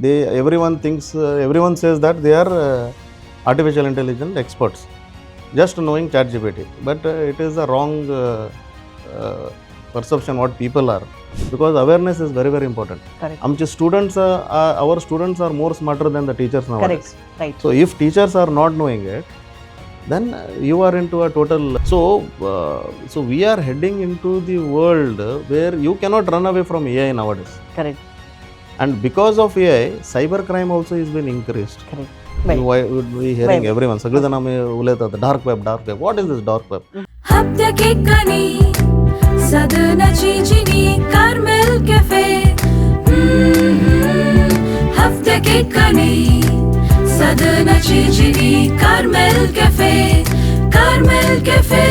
They everyone thinks, everyone says that they are artificial intelligence experts, just knowing ChatGPT. But it is a wrong perception what people are, because awareness is very, very important. Correct. आमचे students, our students are more smarter than the teachers now. Correct right So if teachers are not knowing it, then you are into a total. So we are heading into the world where you cannot run away from AI nowadays. Correct And because of AI, cyber crime also has been increased. Correct. You would be hearing Right. everyone. सगळे जण आमी उलयतात, dark web, dark web. What is this dark web? हप्त्याक कनी सदनाची चिनी Carmel cafe, हप्त्याक कनी सदनाची चिनी Carmel cafe, Carmel cafe,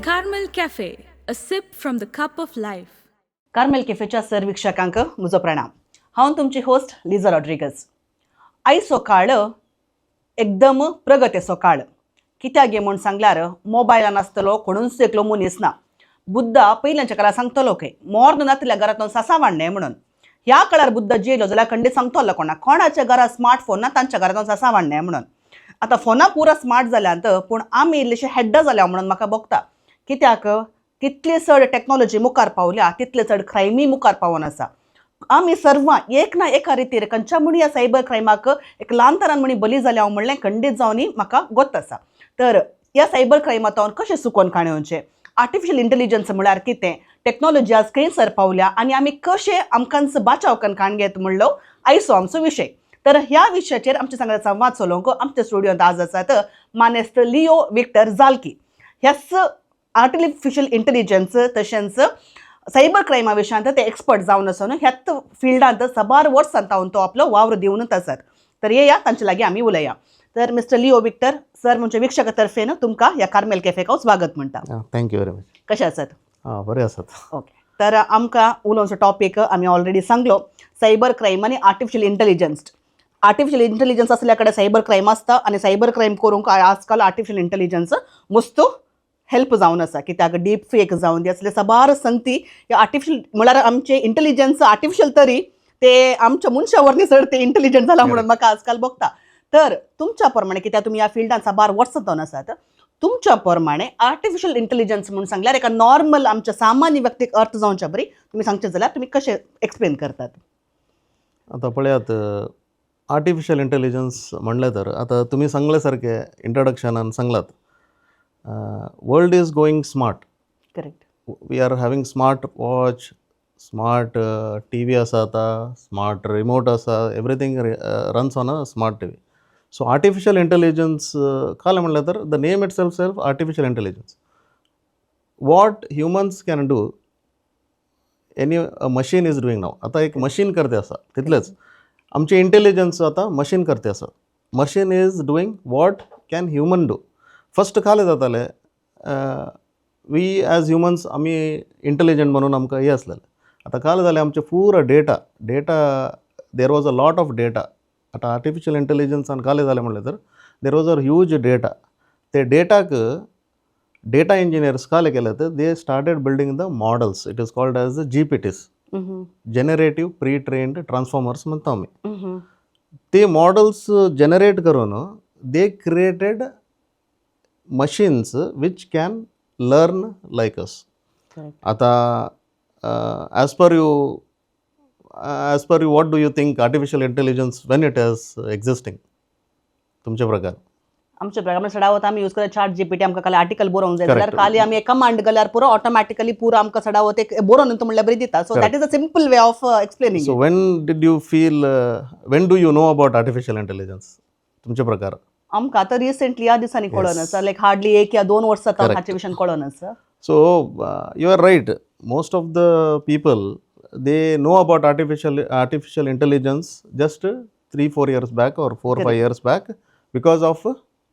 Carmel Cafe, a sip from the cup of life. Carmel कॅफेच्या sir वीक्षकांक म्हजो प्रणाम. हांव तुमची होस्ट लिजा रॉड्रिगस. आयचो काळ एकदम प्रगतीचो काळ. कित्याक गे म्हूण सांगल्यार मोबायलान आसतलो कोणूच एकलो मनीस ना. बुद्धा पयल्याच्या काळार सांगतलो खंय, मोर्न नातल्या घरांत सासा वाडणे म्हणून. ह्या काळार बुद्धा जियेलो जाल्यार खंडीत सांगतलो कोणाक, कोणाच्या घरात स्मार्ट फोन ना तांच्या घरांत सासा वाडणे म्हणून. आतां फोनां पुरा स्मार्ट जाल्यांत, पूण आमी इल्लेशे हेड्डा जाल्या म्हणून म्हाका भोगता. कित्याक तितली चड टॅक्नॉलॉजी मुखार पावल्या, तितले चड क्रायमी मुखार पावोन आसा. आमी सर्वां एक ना एका रितीर खंयच्या म्हणी ह्या सायबर क्रायमाक एक ल्हान तरान म्हणी बली जाल्या हांव म्हणलें खंडीत जावन म्हाका गोत आसा. तर ह्या सायबर क्रायमांत कशें सुकोवन काणयेवचें, आर्टिफिशियल इंटेलिजन्स म्हळ्यार कितें, टॅक्नॉलॉजी आज खंयसर पावल्या आनी आमी कशें आमकांच बाचाव कन्न काण घेत म्हणलो आयचो आमचो विशय. तर ह्या विशयाचेर आमच्या सांगता संवाद चलोवंक आमच्या स्टुडियोंत आज आसात मानेस्त लिओ विक्टर जालकी. ह्याच आर्टिफिशियल इंटेलिजन्स तशेंच सायबर क्रायमा विशयांत ते एक्सपर्ट जावन आसून ह्याच फिल्डांत साबार वर्सां तावन तो आपलो वावर दिवनूच आसात. तर येया, तांचे लागीं आमी उलया. तर मिस्टर लिओ विक्टर सर, म्हणजे वीक्षका तर्फेन तुमकां ह्या कार्मेल कॅफेक हांव स्वागत म्हणटा. Thank you very much. कशें आसात? आं, बरें आसात. ओके, तर आमकां उलोवचो टॉपीक आमी ऑलरेडी सांगलो, सायबर क्रायम आनी आर्टिफिशियल इंटेलिजन्स. आर्टिफिशियल इंटेलिजन्स असल्या कडेन सायबर क्रायम आसता आनी सायबर क्रायम करूंक आजकाल आर्टिफिशियल इंटेलिजन्स मस्त हेल्प जावन आसा. कित्याक डीप फेक जावन दी असले साबार संगती ह्या आर्टिफिशियल, म्हळ्यार आमचे इंटेलिजन्स आर्टिफिशियल तरी ते आमच्या मनशा वरनी चड ते इंटेलिजंट जाला म्हणून म्हाका आजकाल भोगता. तर तुमच्या प्रमाणे, कित्याक तुमी ह्या फिल्डान साबार वर्सां जावन आसात, तुमच्या प्रमाणे आर्टिफिशियल इंटेलिजन्स म्हणून सांगल्यार एका नॉर्मल आमच्या सामान्य व्यक्तीक अर्थ जावच्या बरी तुमी सांगचे जाल्यार तुमी कशें एक्सप्लेन करतात? आतां पळयात, आर्टिफिशियल इंटेलिजन्स म्हणलें तर आतां तुमी सांगले सारकें इंट्रोडक्शनान सांगलात, world is going smart. Correct We are having smart watch, smart TV आसा, आतां स्मार्ट रिमोट आसा. Everything runs on a smart TV. So artificial intelligence काल म्हणलें तर the name itself self artificial intelligence, what humans can do, any machine is doing now. आतां एक machine करते आसा तितलेंच. आमचें इंटेलिजन्स आतां मशीन करते आसा. Machine is doing what can human do. First काल जातालें, we as humans आमी इंटेलिजंट म्हणून आमकां हें आसलेलें. आतां काल जालें, आमचें पुरो data, there was a lot of data. आतां आर्टिफिशियल इंटेलिजन्सान काल जालें म्हणलें तर there was a huge data. ते डेटाक डेटा इंजिनियर्स काल केले तर they started building the models. It is called as the GPTs, generative pre trained transformers म्हणतो आमी. ते मॉडल्स जनरेट करून they created machines which can learn like us. Correct. आता as per you, what do you think artificial intelligence, when it is existing, तुमच्या प्रकार? आमच्या प्रमाणे सडावत आमी यूज करता चॅट जीपीटी. आमकां काल आर्टिकल बरोवंक जाय जाल्यार Correct. काली आमी कमांड घाल्यार पुरो ऑटोमॅटिकली पुरो आमकां सडावत एक बरोवन म्हणल्यार बरी दिता. So that is a simple way of explaining. So when did you feel, when do you know about artificial intelligence, तुमच्या प्रकार? आमकां आतां रिसेंटली ह्या दिसांनी कळोन आसा, लायक हार्डली 1 या 2 वर्सां Correct. हाचे विशयान कळोन आसा. So you are right. Most of the people, they know about artificial intelligence just 3-4 years back or 4-5 years back because of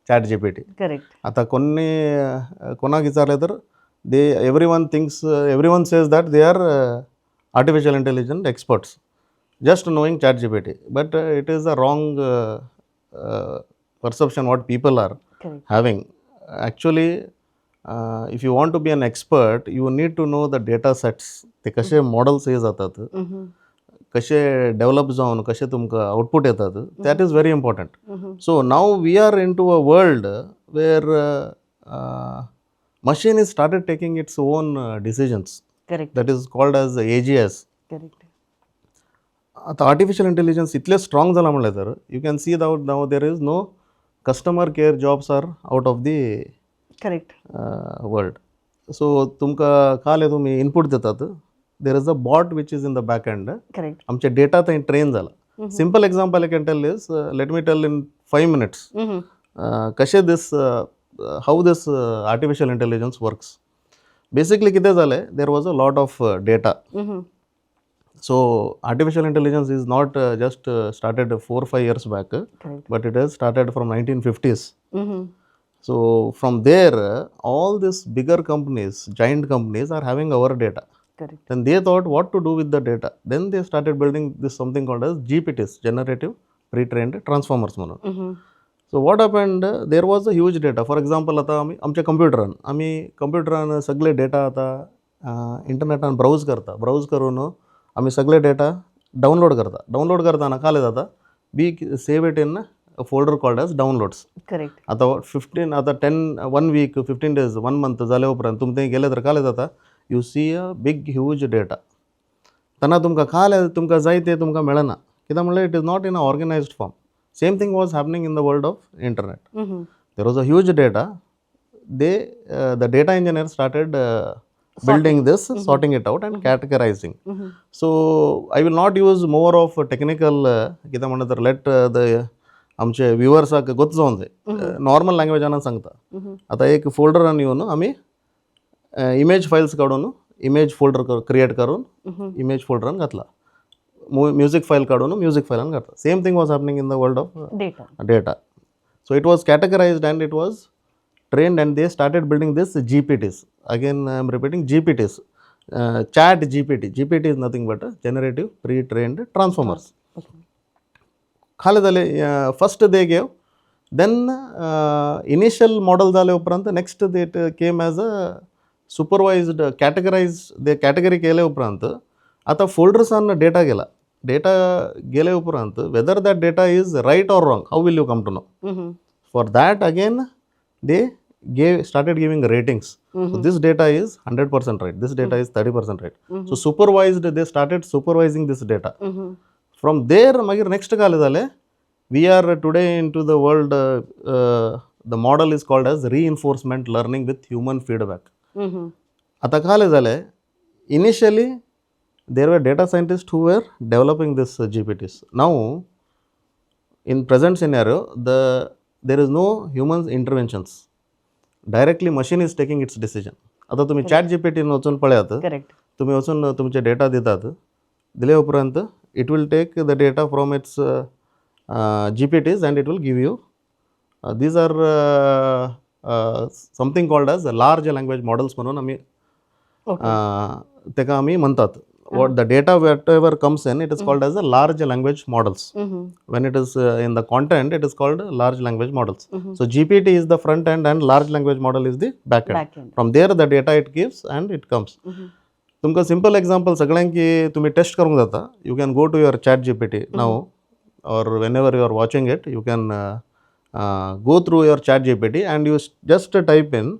ChatGPT. Correct आता कोणी कोणाक विचारलं तर they everyone thinks, everyone says that they are artificial intelligence experts, just knowing ChatGPT. But it is a wrong perception what people are correct having. Actually, if you want to be an expert, you need to know the data sets, ते कसे models हे जातात, कशे develop जावन कशें तुमकां output येतात, that is very important. So now we are into a world where machine is started taking its own decisions. Correct That is called as AGIs. Correct आता आर्टिफिशियल इंटेलिजन्स इतलें strong जालां म्हणलें तर you can see that now there is no customer care jobs are out of the correct world. So तुमकां काल तुमी input दितात, there is a bot which is in the back end. Correct आमचे data थंय train जाला. Simple example I can tell is, let me tell in 5 minutes कशें this how this artificial intelligence works. Basically कितें जालें, there was a lot of data. So artificial intelligence is not just started 4-5 years back, correct but it has started from 1950s. So from there, all these bigger companies, giant companies, are having our data. Correct Then they thought what to do with the data. Then they started building this something called as GPTs, generative pre-trained transformers म्हणून. So what happened, there was a huge data. For example, आता आमी आमच्या कंप्युटरान, आमी कंप्युटरान सगळे data आतां इंटरनेटान browse करता. Browse करून आमी सगळे डेटा डावनलोड करता. डावनलोड करताना काय जाता, we save it in a folder called as downloads. Correct आता फिफ्टीन, आता 10, one week, 15 days, one month जाल्या उपरांत तुमी थंय गेले तर काय जाता, you see a big huge data. तेन्ना तुमकां काल तुमकां जाय तें तुमकां मेळना. कित्याक म्हणल्यार it is not in a organized form. Same thing was happening in the world of internet. There was a huge data. They uh, the data engineer started building this, sorting it out and categorizing. So I will not use more of technical, कितें म्हणटा तर late the आमचे व्युवर्साक गोत जावन जाय. Normal लँग्वेजान सांगता. आतां एक फोल्डरान येवन आमी इमेज फायल्स काडून इमेज फोल्डर क्रिएट करून इमेज फोल्डरान घातला. म्युजीक फायल काडून म्युजीक फायलान घातला. Same thing was happening in the world of data. Data. So it was categorized and it was trained, and they started building this GPTs. Again, I am repeating GPTs. Chat GPT. GPT is nothing but a generative pre-trained transformers. खाले जाले, first they gave, then initial model जाले उपरांत next it came as a supervised categorize. They category केले उपरांत आतां फोल्डर्सान data गेला. Data गेले उपरांत whether that data is right or wrong, how will you come to know? For that again they gave started giving ratings. So this data is 100% right, this data is 30% right. So supervised, they started supervising this data. From there मागीर next काय जालें, we are today into the world, the model is called as reinforcement learning with human feedback. आता काय जालें, initially there were data scientists who were developing this GPTs. Now in present scenario, there is no human interventions. Directly machine is taking its decision. आता तुम्ही chat जीपीटीन वचून पळयात. Correct तुम्ही वचून तुमचे डेटा दितात. दिले उपरांत it will take the data from its GPTs and it will give you. These are something called as large language models म्हणून आमी तेका आमी म्हणतात. What the data, whatever comes in, it is called as a large language models. When it is in the content, it is called large language models. So GPT is the front end and large language model is the back end. Back and. From there the data it gives and it comes. तुमकां simple example, सगळ्यांक की तुमी taste करूंक जाता. You can go to your Chat GPT now or whenever you are watching it, you can go through your Chat GPT and you just type in,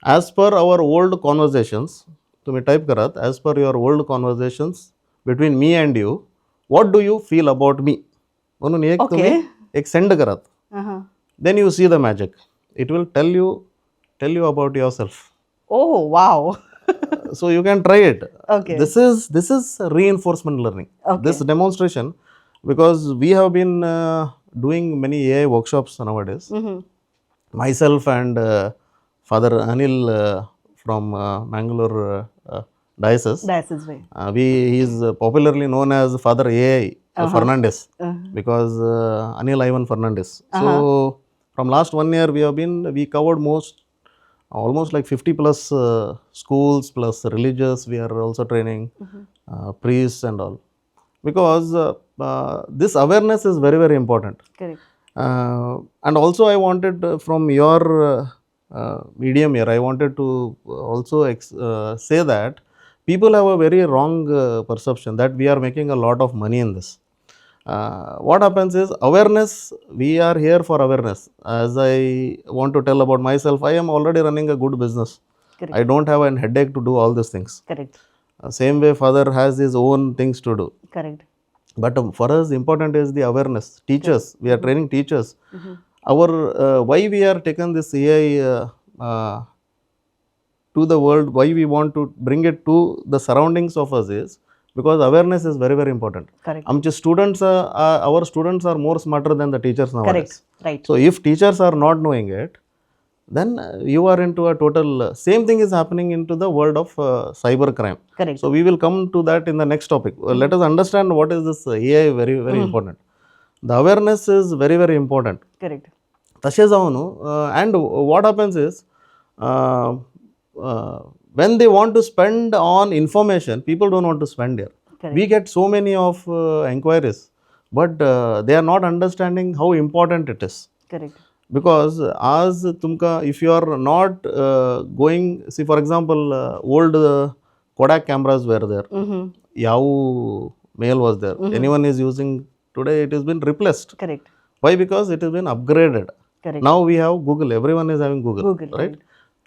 "As per our old conversations," तुम्ही type करात, "as per your old conversations between me and you, what do you feel about me?" म्हणून एक तुम्ही एक send करात. Then you see the magic. It will tell you about yourself. Oh wow. So you can try it. Okay. This is reinforcement learning. This demonstration, because we have been doing many AI workshops nowadays, myself and Father Anil from Mangalore Diocese. Diocese way. We He is popularly known as Father AI Fernandez because Anil Ivan Fernandez. So from last one year we have been we covered most almost like 50 plus schools plus religious. We are also training priests and all because this awareness is very, very important. Correct. And also I wanted, from your medium here, I wanted to also say that People have a very wrong perception that we are making a lot of money in this. What happens is, awareness. We are here for awareness. As I want to tell about myself, I am already running a good business. Correct. I don't have an headache to do all these things. Correct Same way, father has his own things to do. Correct But for us, important is the awareness. Teachers, we are training teachers. Our why we are taken this AI to the world, why we want to bring it to the surroundings of us, is because awareness is very, very important. Correct आमचे students, our students are more smarter than the teachers now. Correct right So if teachers are not knowing it, then you are into a total same thing is happening into the world of cyber crime. Correct So we will come to that in the next topic. Let us understand what is this AI. Very, very important. The awareness is very, very important. Correct तशें जावन, and what happens is, when they want to spend on information, people don't want to spend here. Correct. We get so many of enquiries, but they are not understanding how important it is. Correct because आज तुमकां, if you are not going, see, for example, old Kodak cameras were there, Yahoo Mail was there, anyone is using today? It has been replaced. Correct Why? Because it has been upgraded. Correct Now we have Google. Everyone is having Google, Google, right?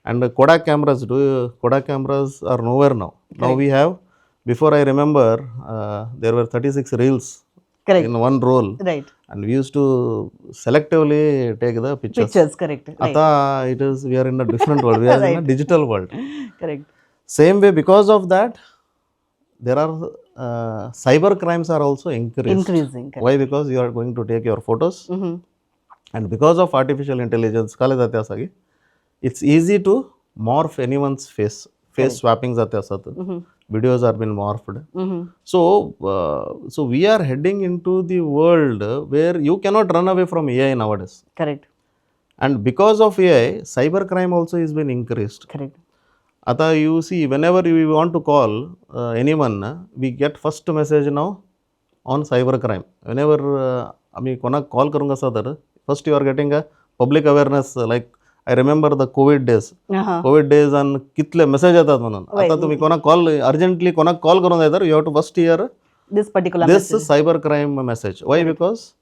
And the Kodak cameras, Kodak cameras are nowhere now. Now we have, before, I remember, there were 36 reels correct in one roll right and we used to selectively take the pictures. Pictures, correct. आता it is, we are in a different world. We are in a digital world. Correct Same way, because of that, there are cyber crimes are also increased. Increasing. Why? Because you are going to take your photos and because of artificial intelligence, काले जाते आसा की it's easy to morph anyone's face. Face swapping जाते आसात, videos are been morphed. So we are heading into the world where you cannot run away from AI nowadays. Correct And because of AI, cyber crime also is been increased. Correct आता you see, whenever you want to call anyone, we get first message now on cyber crime. Whenever आमी कोणाक call करूंक आसा तर first you are getting a public awareness. Like, I remember the Covid days. Covid days आनी कितले message येतात म्हणून. आता तुम्ही कोणाक कॉल, अर्जंटली कोणाक कॉल करूंक जाय तर you have to first hear this particular this cyber crime message. Why? Because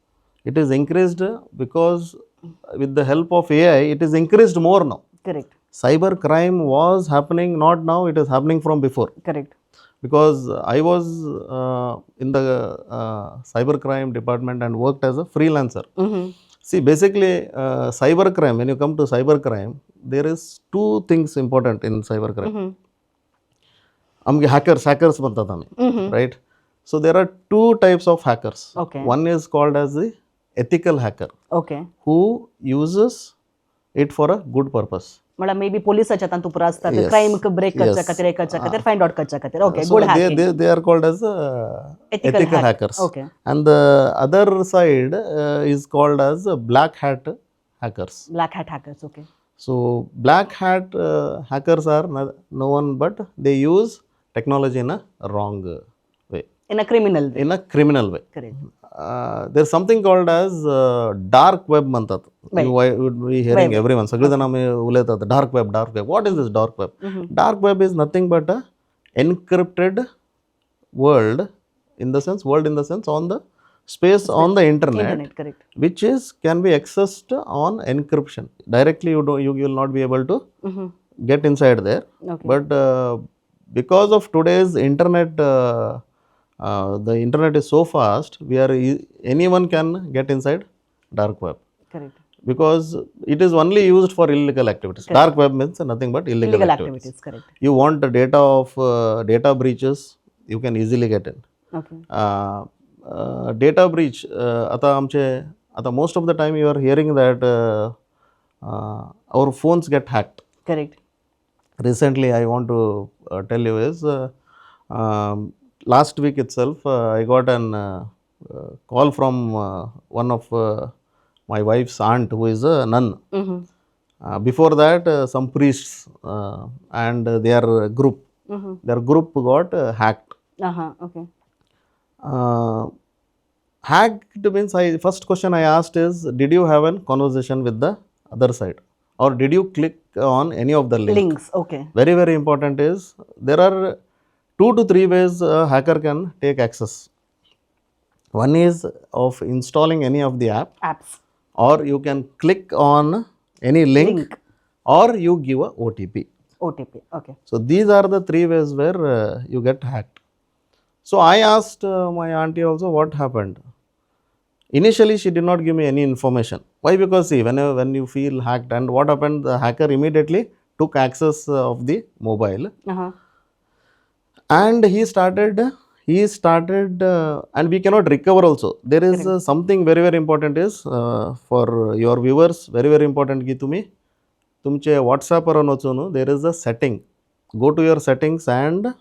it is increased, because with the help of AI, it is increased more now. Correct Cyber crime was happening not now, it is happening from before. Correct Because I was in the cyber crime department and worked as a freelancer. See, basically, cyber crime, when you come to cyber crime, there is two things important in cyber crime. आमगे hackers, hackers म्हणतात आम्ही, right? So there are two types of hackers. Okay. One is called as the ethical hacker, okay who uses it for a good purpose. म्हळ्यार may be पोलिसाच्या हातान तुपरा आसता. Yes. Crime break करच्या Yes. खातीर, हे करच्या खातीर, फायंड आउट करच्या खातीर, okay. So good they are called as Ethical ethical hack. Hackers. Okay And the other side is called as black hat hackers. Black hat hackers, okay. So black hat hackers are no one but they use technology in a wrong way, in a criminal way. In a criminal way. Correct There's something called as dark web म्हणतात. You would be hearing everyone, सगळेजण आम्ही उलयतात, dark web, dark web. What is this dark web? Dark web is nothing but a encrypted world, in the sense, world in the sense, on the space on the internet, internet, correct. Which is can be accessed on encryption directly. You don't, you will not be able to get inside there. Okay but because of today's internet, the internet is so fast, we are anyone can get inside dark web, correct because it is only used for illegal activities. Dark web means nothing but illegal, illegal activities. Activities, correct. You want the data of data breaches, you can easily get in. Okay data breach, आता आमचे, आता most of the time you are hearing that our phones get hacked. Correct Recently, I want to tell you is, last week itself, I got an call from one of my wife's aunt, who is a nun. Before that, some priests and their group got hacked. हां okay Hacked means, I first question I asked is, did you have a conversation with the other side or did you click on any of the link? Links, okay. Very, very important is, there are Two to three ways hacker can take access. One is of installing any of the app, apps, or you can click on any link, Link. Or you give a OTP. OTP, okay. So these are the three ways where you get hacked. So I asked my auntie also what happened. Initially, she did not give me any information. Why? Because see, when you feel hacked, and what happened, the hacker immediately took access of the mobile and he started and we cannot recover also. There is something very very important is for your viewers, very very important की तुम्ही तुमचे व्हॉट्सॲपवर वचून there is a setting, go to your settings and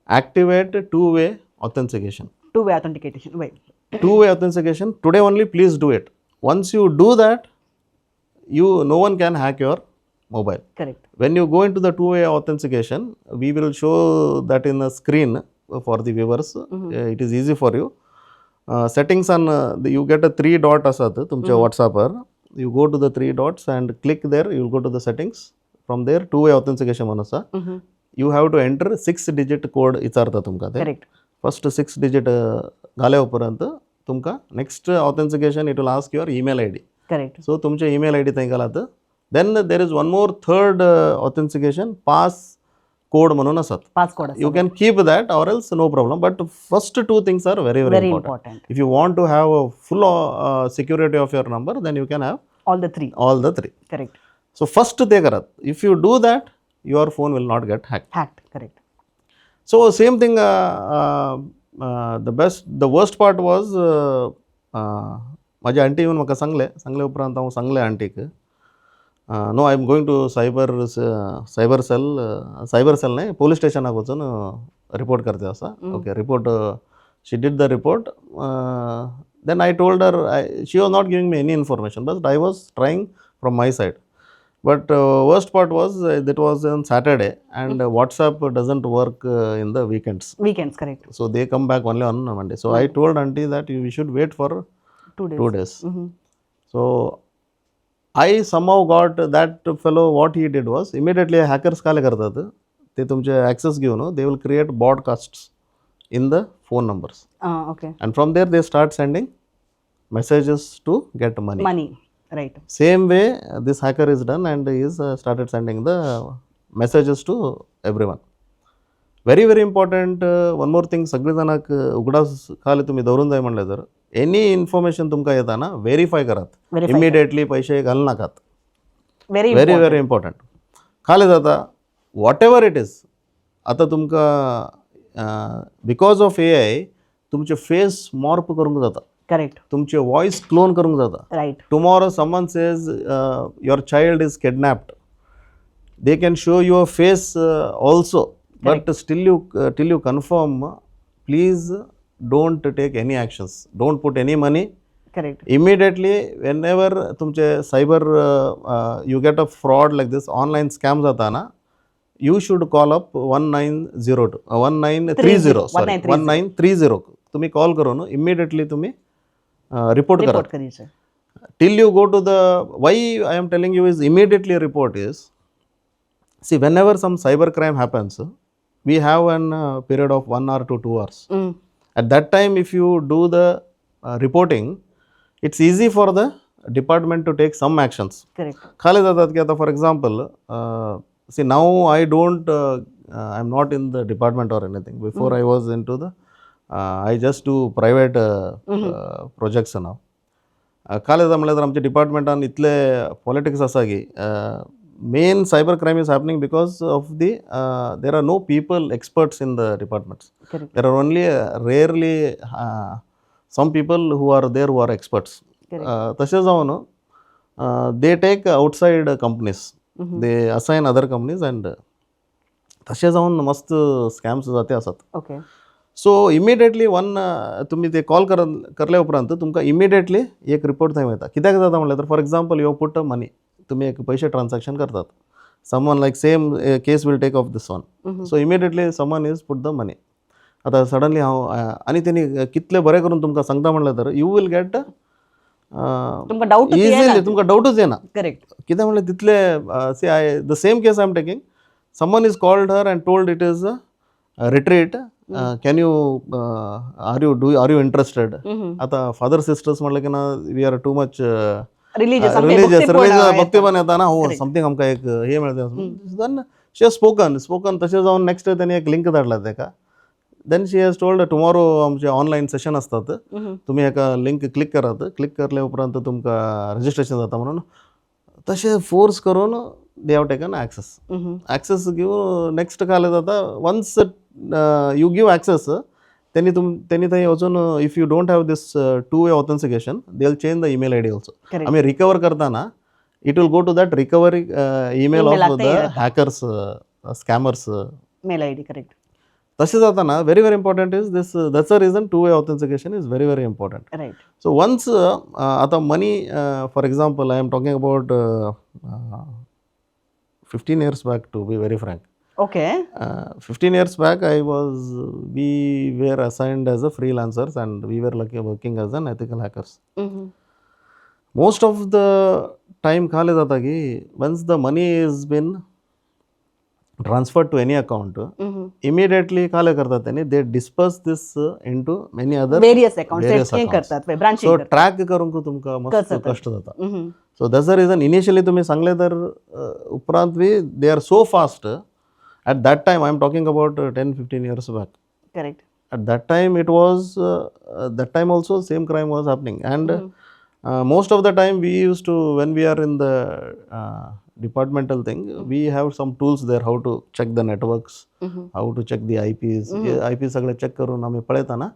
activate two way authentication. Two way authentication way. Two way authentication today only, please do it. Once you do that, you no one can hack your mobile. Correct. When you go into the two way authentication, we will show that in the screen for the viewers. It is easy for you. Settings on you get a three dot आसात तुमच्या व्हॉट्सॲपवर. You go to the three dots and click there. You will go to the settings. From there, two way authentication म्हणून आसा. You have to enter six digit code विचारता तुमकां ते. Correct. First six digit घाल्या उपरांत तुमकां next authentication, it will ask your email ID. Correct. So तुमचे email I D थंय घालात. Then there is one more third authentication, pass code म्हणून आसात. Pass code. You can keep that or else no problem, but first two things are very very very important. Important. If you want to have a full security of your number, then you can have all the three. All the three. Correct. So first ते करात. If you do that, your phone will not get hacked. Hacked, correct. So same thing, the worst part was म्हाजी aunty येवन म्हाका सांगलें. सांगले उपरांत हांव सांगलें आंटीक, no, I am going to cyber cell, cyber cell न्हय, पोलीस स्टेशनाक वचून रिपोर्ट करचे आसा. Okay, report, she did the report. Then I told her, she was not giving me any information, but I was trying from my side. But worst part was that was on Saturday and WhatsApp doesn't work in the weekends. Weekends, correct. So they come back only on Monday. So I told auntie that you should wait for two days. 2 days. So I somehow got that fellow. What he did was, immediately hackers काय करतात, ते तुमचे access घेऊन they will create broadcasts in the phone numbers okay. And from there they start sending messages to get money. Money, right. Same way this hacker is done and is started sending the messages to everyone. Very very important, one more thing, सगळे जाणांक उगडास खाली तुम्ही दवरून जाय म्हणलें तर any information तुमकां येताना व्हेरीफाय करात. Verify. Immediately पैसे घालू नाकात. Very very very important. खाली जाता, what ever it is, आतां तुमकां because of AI तुमचे फेस मॉर्फ करूंक जाता. करेक्ट. तुमचे वॉयस क्लोन करूंक जाता. Right. Tomorrow someone says your child is kidnapped, they can show your face also, but still you till you confirm, please don't take any actions, don't put any money. Correct. Immediately, whenever तुमचे cyber, you get a fraud like this, online scam जाता ना, you should call up 1902, 1930, sorry, 1930. तुम्ही call करून immediately तुम्ही report करा. Report करायचं. Till you go to the, why I am telling you is immediately report is, see, whenever some cyber crime happens, we have an period of 1 hour to 2 hours. At that time, if you do the reporting, it's easy for the department to take some actions. Correct. खाली जातात की आता for example, see, now I don't, I am not in the department or anything. Before, I was into the, I just do private projects now. खाली जाता म्हणल्यार तर आमच्या डिपार्टमेंटान इतले पॉलिटिक्स आसा की main cyber crime is happening because of the, there are no people, experts in the departments. Correct. There are only rarely some people who are there who are experts. तशें जावन they take outside companies, they assign other companies and तशें जावन मस्त scams जाते आसात. Okay. So immediately one तुमी ते call कर करल्या उपरांत तुमकां इमिडिएटली एक रिपोर्ट थंय वयता. कित्याक जाता म्हणल्यार तर, for example, you put money, तुमी एक पयशे ट्रान्जॅक्शन करतात, someone like same case will take off this one. So immediately someone is put the money. आतां सडनली हांव आनी तेणी कितले बरें करून तुमकां सांगता म्हणल्यार तर you will get तुमकां डाऊट इझिली, तुमकां डावटूच येना. करेक्ट. कितें म्हणल्यार तितले, see, I, the same case I am taking, someone is called her and told it is retreat, can you are you do are you interested? आतां father sisters म्हणलें की ना, we are too much religious. Religious, religious, भक्ती पण येता ना हो, something आमकां एक हे मेळटा. Then she has spoken. तशें जावन नेक्स्ट डे तेणी एक लिंक धाडला तेका. Then she has told, tomorrow आमचे ऑनलायन सेशन आसतात, तुमी एका लिंक क्लिक करात, क्लिक करले उपरांत तुमकां रजिस्ट्रेशन जाता म्हणून. तशें फोर्स करून they have taken access. Access घेवन नेक्स्ट काले जाता, वन्स you give access, त्यांनी तुम त्यांनी थंय वचून, if you don't have this two way authentication, they will change the email ID also. Correct. आमी रिकवर करताना it will go to that recovery email Email of आता the येता. Hackers, scammers. Mail ID, correct. तशें जाताना very very important is this. That's a reason two way authentication is very very important. Right. So once आतां money, for example, I am talking about 15 years back, to be very frank. Okay. 15 years back, I was we were assigned as a freelancers and we were like working as an ethical hackers. Most of the time काले जाता की once the money is been transferred to any account, immediately काले करतात त्यांनी, they disperse this into many other various account various accounts. करतात, branching. So track करूंक तुमकां मस्त जाता. कश्ट जाता. So that's the reason initially तुमी सांगलें तर उपरांत बी they are so fast. At that time, I am talking about 10-15 years back. Correct. At that time it was that time also same crime was happening and most of the time we used to, when we are in the departmental thing, we have some tools there, how to check the networks, how to check the IPs. IP सगळे check करून आमी पळयतना,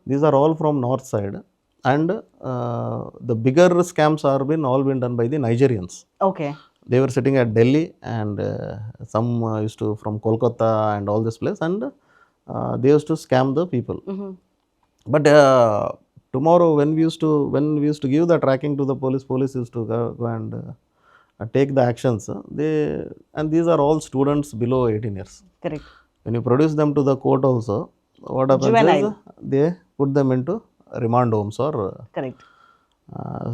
these are all from north side and the bigger scams are been all been done by the Nigerians. Okay. They were sitting at Delhi and some used to from Kolkata and all this place, and they used to scam the people. But tomorrow when we used to give the tracking to the police, police used to go and take the actions. They and these are all students below 18 years. Correct. When you produce them to the court also, what happens Juvenile. Is they put them into remand homes or correct.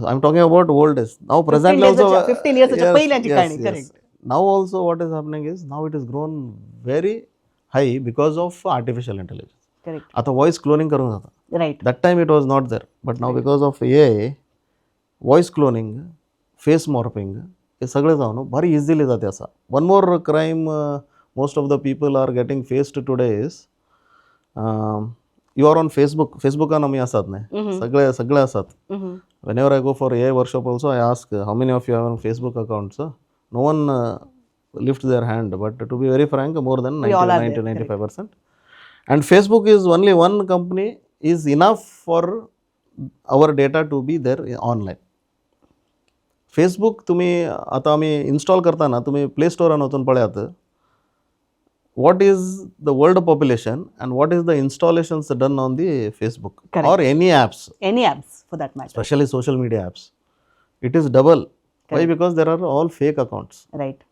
I'm talking about old days. Now presently days also 15 years च्या पहिल्याची कहाणी, correct. Now also what is happening is, now it is grown very high because of artificial intelligence. Correct. आता voice cloning करून जाता. Right. That time it was not there, but now because of AI, voice cloning, face morphing, हे सगळे जावन भारी easily जाते आसा. One more crime most of the people are getting faced today is, you are on Facebook. फेसबुकान आमी आसात न्ही, सगळे सगळे आसात. Whenever I go for AI workshop also, I ask, how many of you have on Facebook accounts? No one lifts their hand, but to be very frank, more than We 90, all are 90, there. 95%. And Facebook is only one company is enough for our data to be there online. Facebook तुम्ही आता आमी install करताना तुम्ही play स्टोरान वचून पळयात, what is the world population and what is the installations done on the Facebook Correct. Or any apps. Any apps for that matter. Especially social media apps, it is double. Why? Correct. Because there are all fake accounts. Right.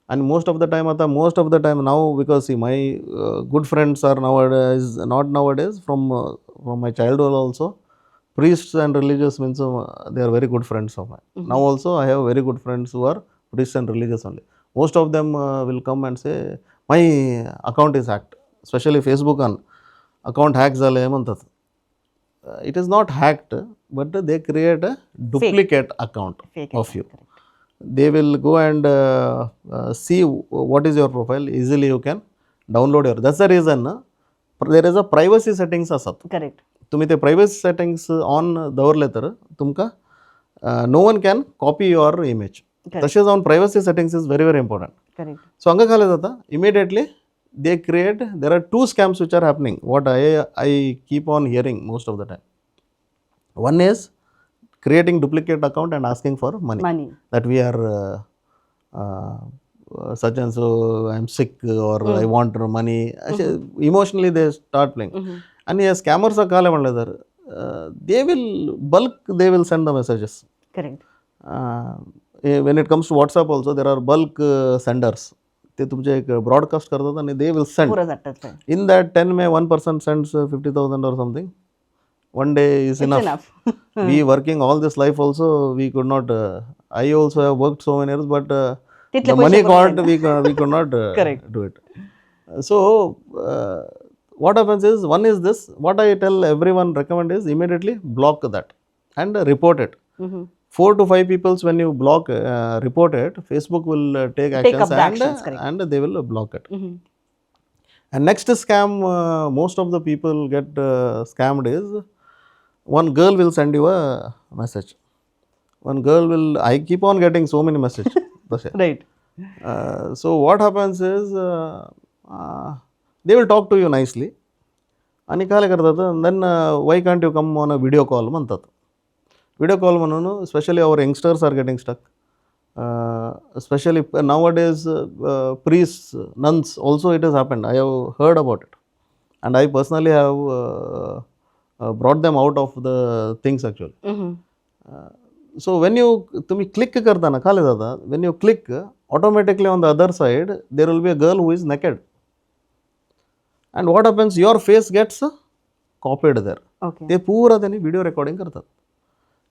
And most of the time आता most of the time now, because see, my good friends are nowadays, not nowadays, from my childhood also, priests and religious means they are very good friends of mine. Now also I have very good friends who are priests and religious only. Most of them will come and say, my account is hacked, especially Facebook on account hack झाले म्हणतात. It is not hacked, but they create a duplicate account Fake of account, you. Correct. They will go and see what is your profile. Easily you can download your, that's the reason there is a privacy settings आसात. Correct. तुम्ही ते privacy settings on दवरले तर तुमकां no one can copy your image. Correct. तशें जावन privacy settings is very very important. Correct. So हांगा खाले जाता, immediately they create, there are two scams which are happening, what I keep on hearing most of the time. One is creating duplicate account and asking for money. Money. That we are such and so, I am sick or I want money. अशे emotionally they start playing. आणि हे scammers काले म्हणलं तर they will bulk, they will send the messages. Correct. When it comes to WhatsApp also, there are bulk senders. ते तुमचे एक broadcast करतात आणि they will send. पुरं जातात. In that 10 may one person sends 50,000 or something, one day is enough. Enough. We working all this life also, we could not, I also have worked so many years, but तितले the money पैसे got, we could not Correct. Do it. So what happens is, one is this, what I tell everyone, recommend is immediately block that and report it. Four to five peoples, when you block, report it, Facebook will take Take actions up the and actions, correct. And they will block it. And next scam, most of the people get scammed is, one girl will send you a message. One girl will, I keep on getting so many message तशें. Right So what happens is, they will talk to you nicely आणि काय करतात, then why can't you come on a video call म्हणतात. Video call म्हणून specially our youngsters are getting stuck. Specially nowadays priests, nuns also, it has happened. I have heard about it and I personally have brought them out of the things, actually. So when you, तुम्ही click करताना खाली जाता, when you click, automatically on the other side there will be a girl who is naked, and what happens, your face gets copied there. Okay ते पुरा त्यांनी video recording करतात.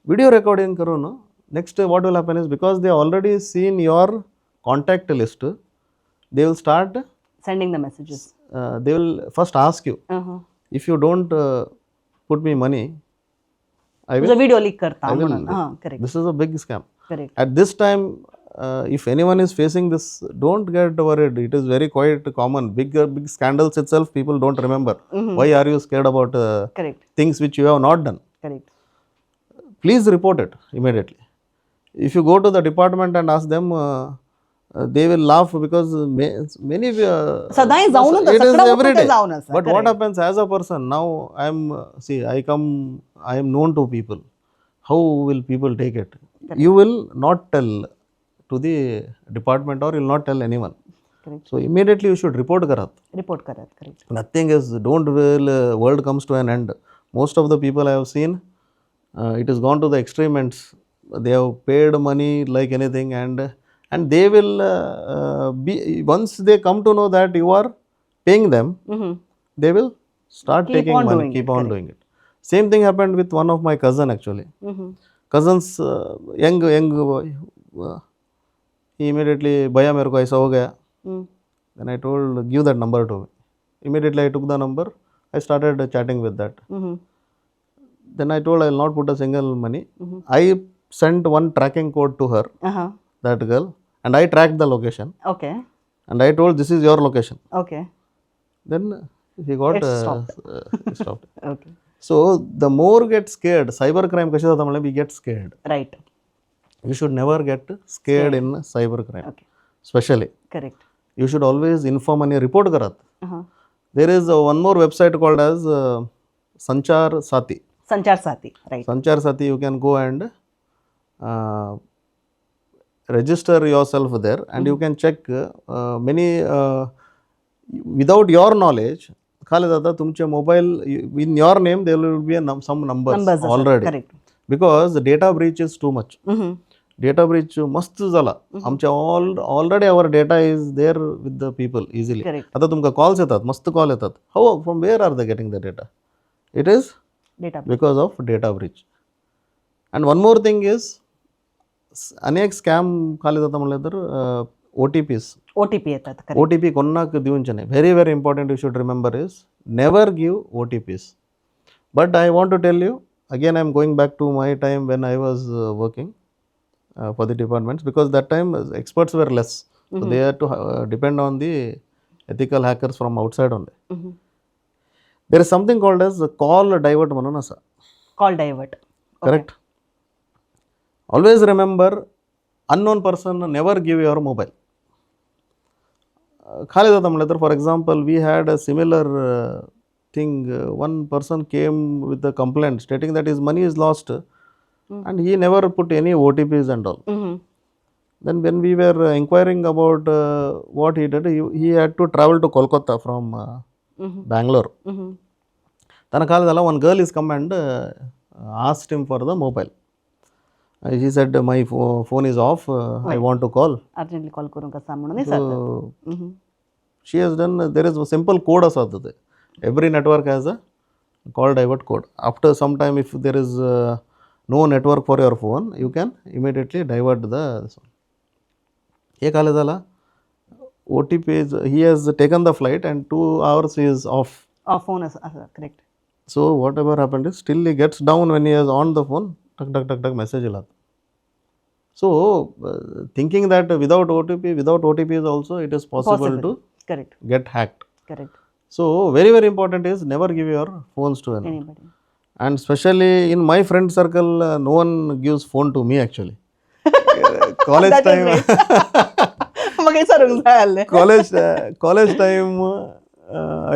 Video recording करून next what will happen is, because they already seen your contact list, they will start sending the messages. They will first ask you, if you don't put me money, I will तुझा video leak करता I will- म्हणून. हां, correct. This is a big scam. Correct At this time, if anyone is facing this, don't get worried. It is very quite common. Big big scandals itself people don't remember. Why are you scared about correct things which you have not done? Correct Please report it immediately. If you go to the department and ask them, they will laugh because many सदांय जावन it is every day. जावन आसा. But what happens, as a person now, I am, see, I come, I am known to people. How will people take it? You will not tell to the department or you will not tell anyone. Correct. So immediately you should report करात. Report करात, correct. Nothing is, don't will world comes to an end. Most of the people I have seen, it has gone to the extreme ends. They have paid money like anything, and they will be, once they come to know that you are paying them, they will start Keep taking on money, doing keep it, on correct. Doing it. Same thing happened with one of my cousin, actually. Cousins, young boy, he immediately, "भैया, मेरे को ऐसा हो Gaya." Then I told, "Give that number to me." Immediately I took the number. I started chatting with that. Then I told, "I will not put a single money." I sent one tracking code to her, that girl, and I tracked the location. Okay And I told, "This is your location." Okay Then he got It stopped. Stopped. Okay So the more get scared, cyber crime कशें जाता म्हणल्यार we get scared. Right You should never get scared in cyber crime. Okay Especially, correct you should always inform आणि report करात. There is one more website called as Sanchar Sati. संचार साथी, right. Sanchar Sati, you can go and register yourself there and you can check many, without your knowledge खाली जाता तुमचे mobile, in your name there will be some numbers numbers already, correct because data breach is too much. Data breach मस्त जाला आमचे. All already our data is there with the people easily. Correct आता तुमकां calls येतात, मस्त call येतात. How, from where are they getting the data? It is data because of data breach. And one more thing is, आनी एक scam खाली जाता म्हणल्यार तर OTPs. O T P येतात, ओ टी पी कोणाक दिवचे न्हय. Very, very important, you should remember is never give OTPs. But I want to tell you again, I am going back to my time when I was working for the departments, because that time experts were less, so they had to depend on the ethical hackers from outside only. There is something called as call divert म्हणून आसा. Call divert. Correct. Always remember, unknown person, never give your mobile. खाली जाता म्हणल्यार तर, for example, we had a similar thing. One person came with a complaint stating that his money is lost and he never put any OTPs and all. Then when we were inquiring about what he did, he had to travel to Kolkata from Bangalore. ತನ್ನ ಕಾಲದಲ್ಲ one girl is come and asked him for the mobile. He said, "My phone is off, I want to call." Urgently call करूंक आसा म्हणून विचारतात. She has done, there is simple code आसा ते. Every network has a call divert code. After some time, if there is no network for your phone, you can immediately divert the. हे काल जाला, OTP is he has taken the flight and 2 hours he is off. Phone आसा, correct. So whatever happened is, still he gets down, when he has on the phone, टक टक टक टक message येयलात. So thinking that without OTP, without OTP is also it is possible to correct get hacked. Correct So very, very important is never give your phones to anyone. Anybody. And especially in my friend circle, no one gives phone to me, actually. College That is time, म्हाका विचारूंक जाय आसलें. College time,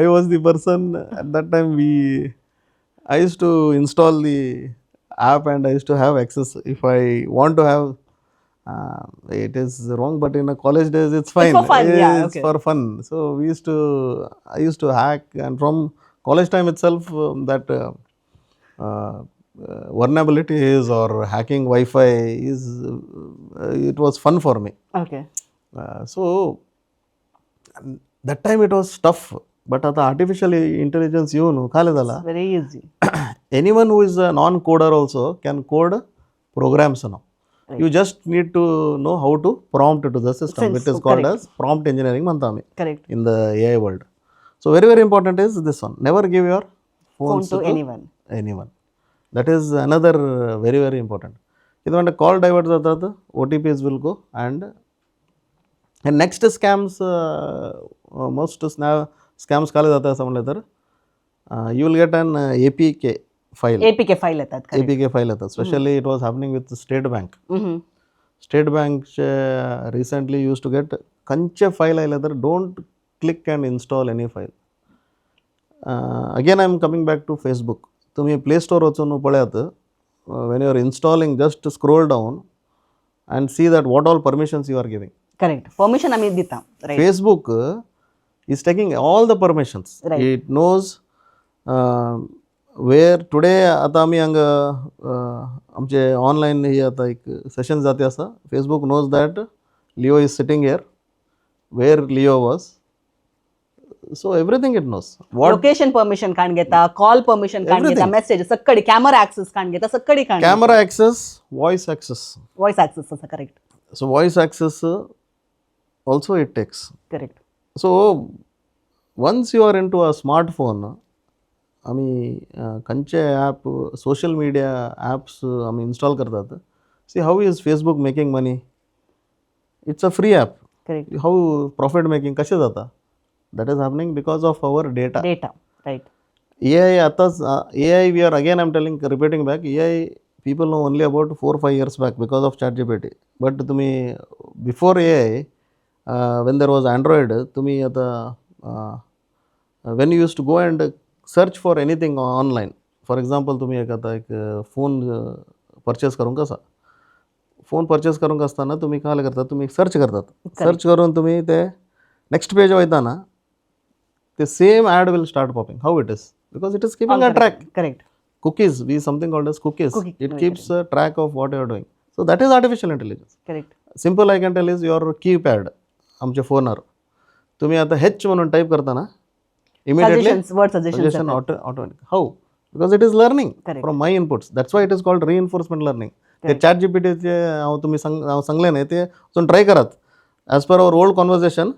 I was the person at that time. We I used to install the app and I used to have access if I want to have. It is wrong, but in a college days it's fine. For fun, yeah, It's for fun. So we used to I used to hack, and from college time itself, that vulnerabilities or hacking Wi-Fi is it was fun for me. Okay So that time it was tough, but आता artificial intelligence येऊन काय झाला, very easy. Anyone who is a non coder also can code programs now. You just need to know how to prompt to the system. Sense, It is called correct. As prompt engineering म्हणतो आम्ही correct in the AI world. So very, very important is this one: never give your phone phones to to anyone. Anyone. That is another very, very important. ಇದು ಕಾಲ್ divert जातात, OTPs will go. And next scams, most scams काय जातात असं म्हणलं तर, you will get an APK file. APK file येतात. A P K file येतात. Specially it was happening with State Bank. State बँकचे रिसेंटली यूज टू गेट, खंयचे file आयले तर don't click and install any file. Again, I am coming back to Facebook. तुम्ही play store वचून पळयात, when you are installing, just scroll down and see that what all permissions you are giving. Correct, permission आमी दिता, right. Facebook is taking all the permissions. Right. It knows where today आता आमी हांगा आमचे online ही आता एक सेशन जाते आसा. Facebook knows that Leo is sitting here, where Leo was. So everything it knows what. Location permission काण घेता, कॉल परमिशन काण घेता, मेसेज सक्कडी, कॅमेरा ऍक्सेस काण घेता, सक्कडी काण. Camera access, voice access. Voice access आसा, correct. So voice access also it takes. Correct So once you are into a smartphone, आमी खंयचे ॲप, सोशल मिडिया ॲप्स आमी इन्स्टॉल करतात. See how is Facebook making money? It's a free app. Correct how profit making कशें जाता? That is happening because of our data. Data, right. A I आतांच, AI, we are again, I am telling, repeating back, AI people know only about 4-5 years back because of ChatGPT. But तुम्ही before AI, when there was Android, तुम्ही आता when you used to go and search for anything online, for example, तुम्ही एक आता एक phone purchase करूंक आसा, phone purchase करूंक आसतना तुम्ही काय करतात, तुम्ही सर्च करतात. सर्च करून तुम्ही ते नेक्स्ट पेज वयताना ते same ad will start popping. How it is? Because it is keeping a track. Correct Cookies, we something called as cookies. Cookie, it right. Keeps a track of what you are doing. So that is artificial intelligence. Correct Simple I can tell is your keypad. आमच्या फोनार तुम्ही आता हेच म्हणून type करताना immediately suggestions, word suggestions. Suggestion automatic. How? Because it is learning Correct. From my inputs. That's why it is called reinforcement learning. ते chat जीपीटीचे हांव तुमी सांग, हांव सांगलें न्ही, ते वचून ट्राय करात. As per our old conversation,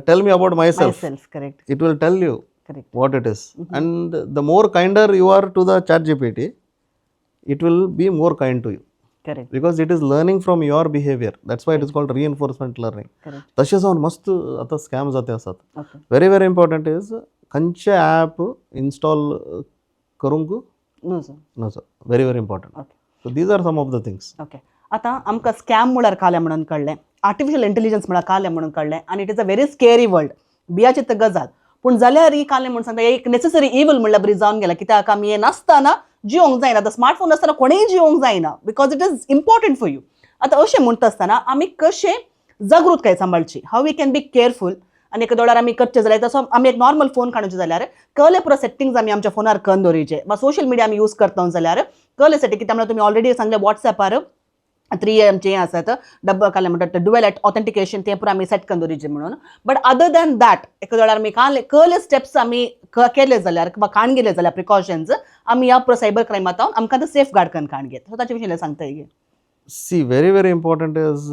tell me about myself. Self, correct. It will tell you correct what it is. And the more kinder you are to the Chat GPT, it will be more kind to you correct because it is learning from your behavior. That's why it is called reinforcement learning. Correct तशें जावन मस्त आतां scam जाते आसात. Okay very very important is खंयचे app install करूंक no sir. नजो. Very, very important. Okay So these are some of the things. Okay, आतां आमकां स्कॅम म्हळ्यार कालें म्हणून कळ्ळें, आर्टिफिशियल इंटेलिजन्स म्हळ्यार कालें म्हणून कळ्ळें आनी it is a very scary world, भियाची तर गजाल. पूण जाल्यार ही कालें म्हणून सांगता, एक नेसेसरी इवल म्हणल्यार बरी जावन गेला, कित्याक आमी हें नासतना जिवंक जायना. आतां स्मार्टफोन नासतना कोणेय जिवंक जायना because it is important for you. आतां अशें म्हणटा आसतना आमी कशें जागृतकाय सांबाळची, how we can be careful? आनी एका दोळ्यार आमी करचें जाल्यार, तसो आमी एक नॉर्मल फोन काडूचे जाल्यार कहले पुरो सेटिंग्स आमी आमच्या फोनार करून दवरिचे वा सोशल मिडिया आमी यूज करता जाल्यार कहले सेटिंग? कित्याक म्हणल्यार तुमी ऑलरेडी सांगले, वॉट्सॅपार थ्री आमचे हें आसात, डब्बा कालें म्हणटात, डुवेल ऑथेंटिकेशन, तें पुरो आमी सेट करून दवरिचे म्हणून. बट अदर दॅन that, एका दोळ्यार आमी कहले स्टेप्स आमी केले जाल्यार किंवा काण गेले जाल्यार प्रिकॉशन्स आमी ह्या पुरो सायबर क्रायमांत आमकां ते सेफ गार्ड करून काण घेत, सो ताचे विशीं सांगता. See, very very important is,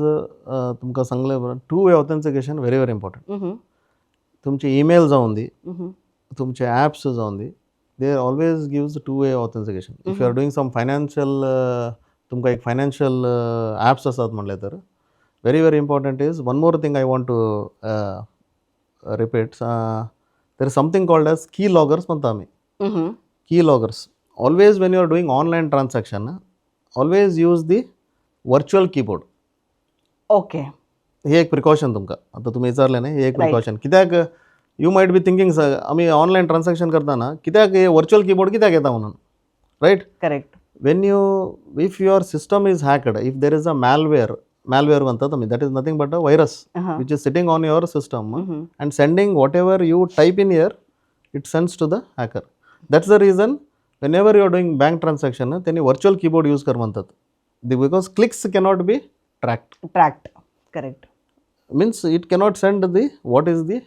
तुमकां सांगलें, two way authentication very very important. तुमचे ईमेल जावन दी, तुमचे ॲप्स जावन दी, they always gives two way authentication. If you are doing some financial, तुमकां एक फायनान्शियल ॲप्स आसात म्हणलें तर very very important is, one more thing I want to repeat, there is something called as key loggers म्हणता आमी. Key loggers, always when you are doing online transaction, always use the virtual keyboard. Okay. हे एक precaution तुमकां. आतां तुमी विचारलें न्ही, हे एक प्रिकॉशन. कित्याक, you might be thinking, आमी ऑनलायन ट्रान्सॅक्शन करतना कित्याक हे वर्च्युअल कीबोर्ड कित्याक येता म्हणून, right? Correct. When you if your system is hacked, if there is a malware, malware म्हणतात आमी, that is nothing but a virus which is sitting on your system and sending whatever you type in here, it sends to the hacker. That's the reason whenever you are doing bank transaction, त्यांनी virtual keyboard use कर म्हणतात, because clicks cannot be tracked. Tracked, correct. Means it cannot send the what is the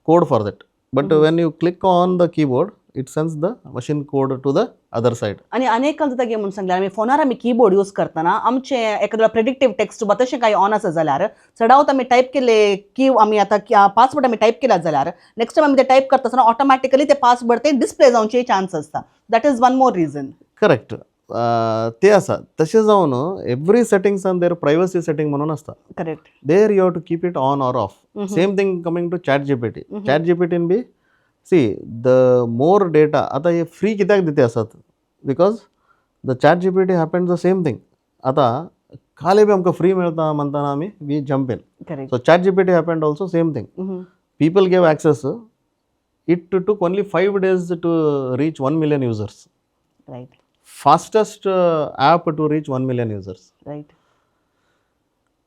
code for that, but when you click on the keyboard, it sends the machine code to the other side. आनी अनेकांक जाता गे म्हणून सांगल्यार, आमी फोनार आमी keyboard use करतना आमचे एखादो प्रेडिक्टीव टेक्स्ट बा तशें कांय ऑन आसा जाल्यार, चडावत आमी टायप केले की आमी आतां पासवर्ड आमी टायप केला जाल्यार, नेक्स्ट टायम आमी ते टायप करता आसतना ऑटोमॅटिकली ते पासवर्ड ते डिस्प्ले जावचे चान्स आसता. That is one more reason. Correct, ते आसा. तशें जावन every settings on their privacy setting म्हणून आसता. Correct. There you have to keep it on or off. Same thing coming to Chat GPT. Chat GPT B, see, the more data, आता हे free कित्याक दिते आसात? Because the Chat GPT happen the same thing. आता काले बी आमकां free मेळटा म्हणटाना आमी we jump in. Correct. So Chat GPT happened also same thing. People gave access, it took only 5 days to reach 1 million users. Right. Fastest app to reach 1 million users. Right.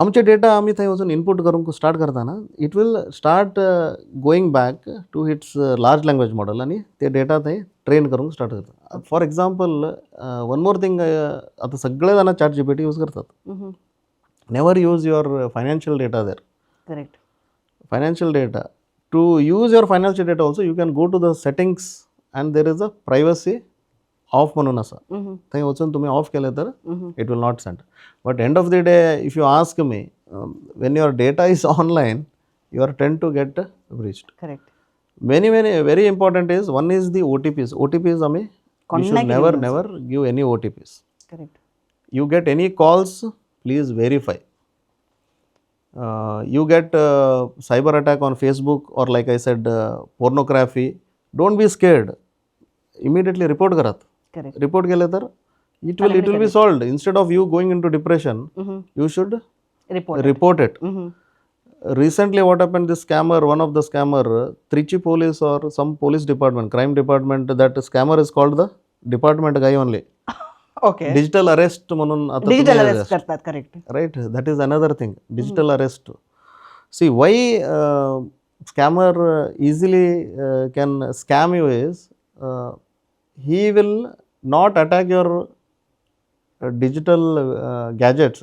आमचे data आमी थंय वचून input करूंक start करतना, it will start going back to its large language model आनी ते data थंय train करूंक स्टार्ट करता. For example, one more thing, आतां सगळे जाणां चॅट जीपीटी यूज करतात. Never use your financial data there. Correct. Financial data, to use your financial data also, you can go to the settings and there is a privacy off म्हणून आसा. थंय वचून तुमी of केलें तर it will not send. But end of the day, if you ask me, when your data is online, you are tend to get breached. Correct. Many many very important is, one is the OTPs. OTPs आमी we should कोणाक never never give any OTPs. Correct. You get any calls, please verify. You get cyber attack on Facebook or, like I said, pornography, don't be scared, immediately report करात. Correct. Report केले तर it will be solved. Instead of you going into depression, you should report. Report it. Recently what happened, this scammer, one of the scammer, Trichy police or some police department, crime department, that scammer is called the department guy only. Okay. Digital arrest म्हणून आता digital तुम्ही arrest करतात, correct. Right, that is another thing, digital arrest. See, why scammer easily can scam you is, he will not attack your digital gadgets,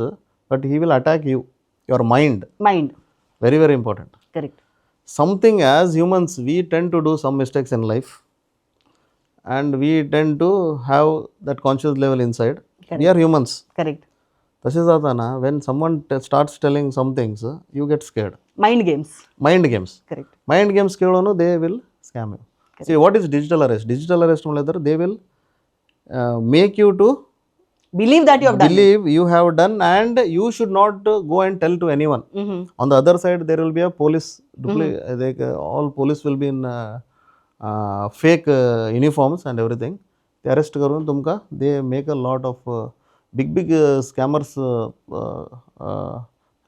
but he will attack you, your mind. Mind. Very very important. Correct. Something, as humans we tend to do some mistakes in life and we tend to have that conscious level inside. We are humans. Correct. तशें जाताना, when someone starts telling some things, you get scared. Mind games. Mind games. Correct. Mind games खेळून they will scam you. See, what is digital arrest? Digital arrest म्हणल्यार तर they will make you to believe that you have done. Believe you have done and you should not go and tell to anyone. On the other side there will be a police, all police will be in fake uniforms and everything. ते arrest करून तुमकां they make a lot of big big scammers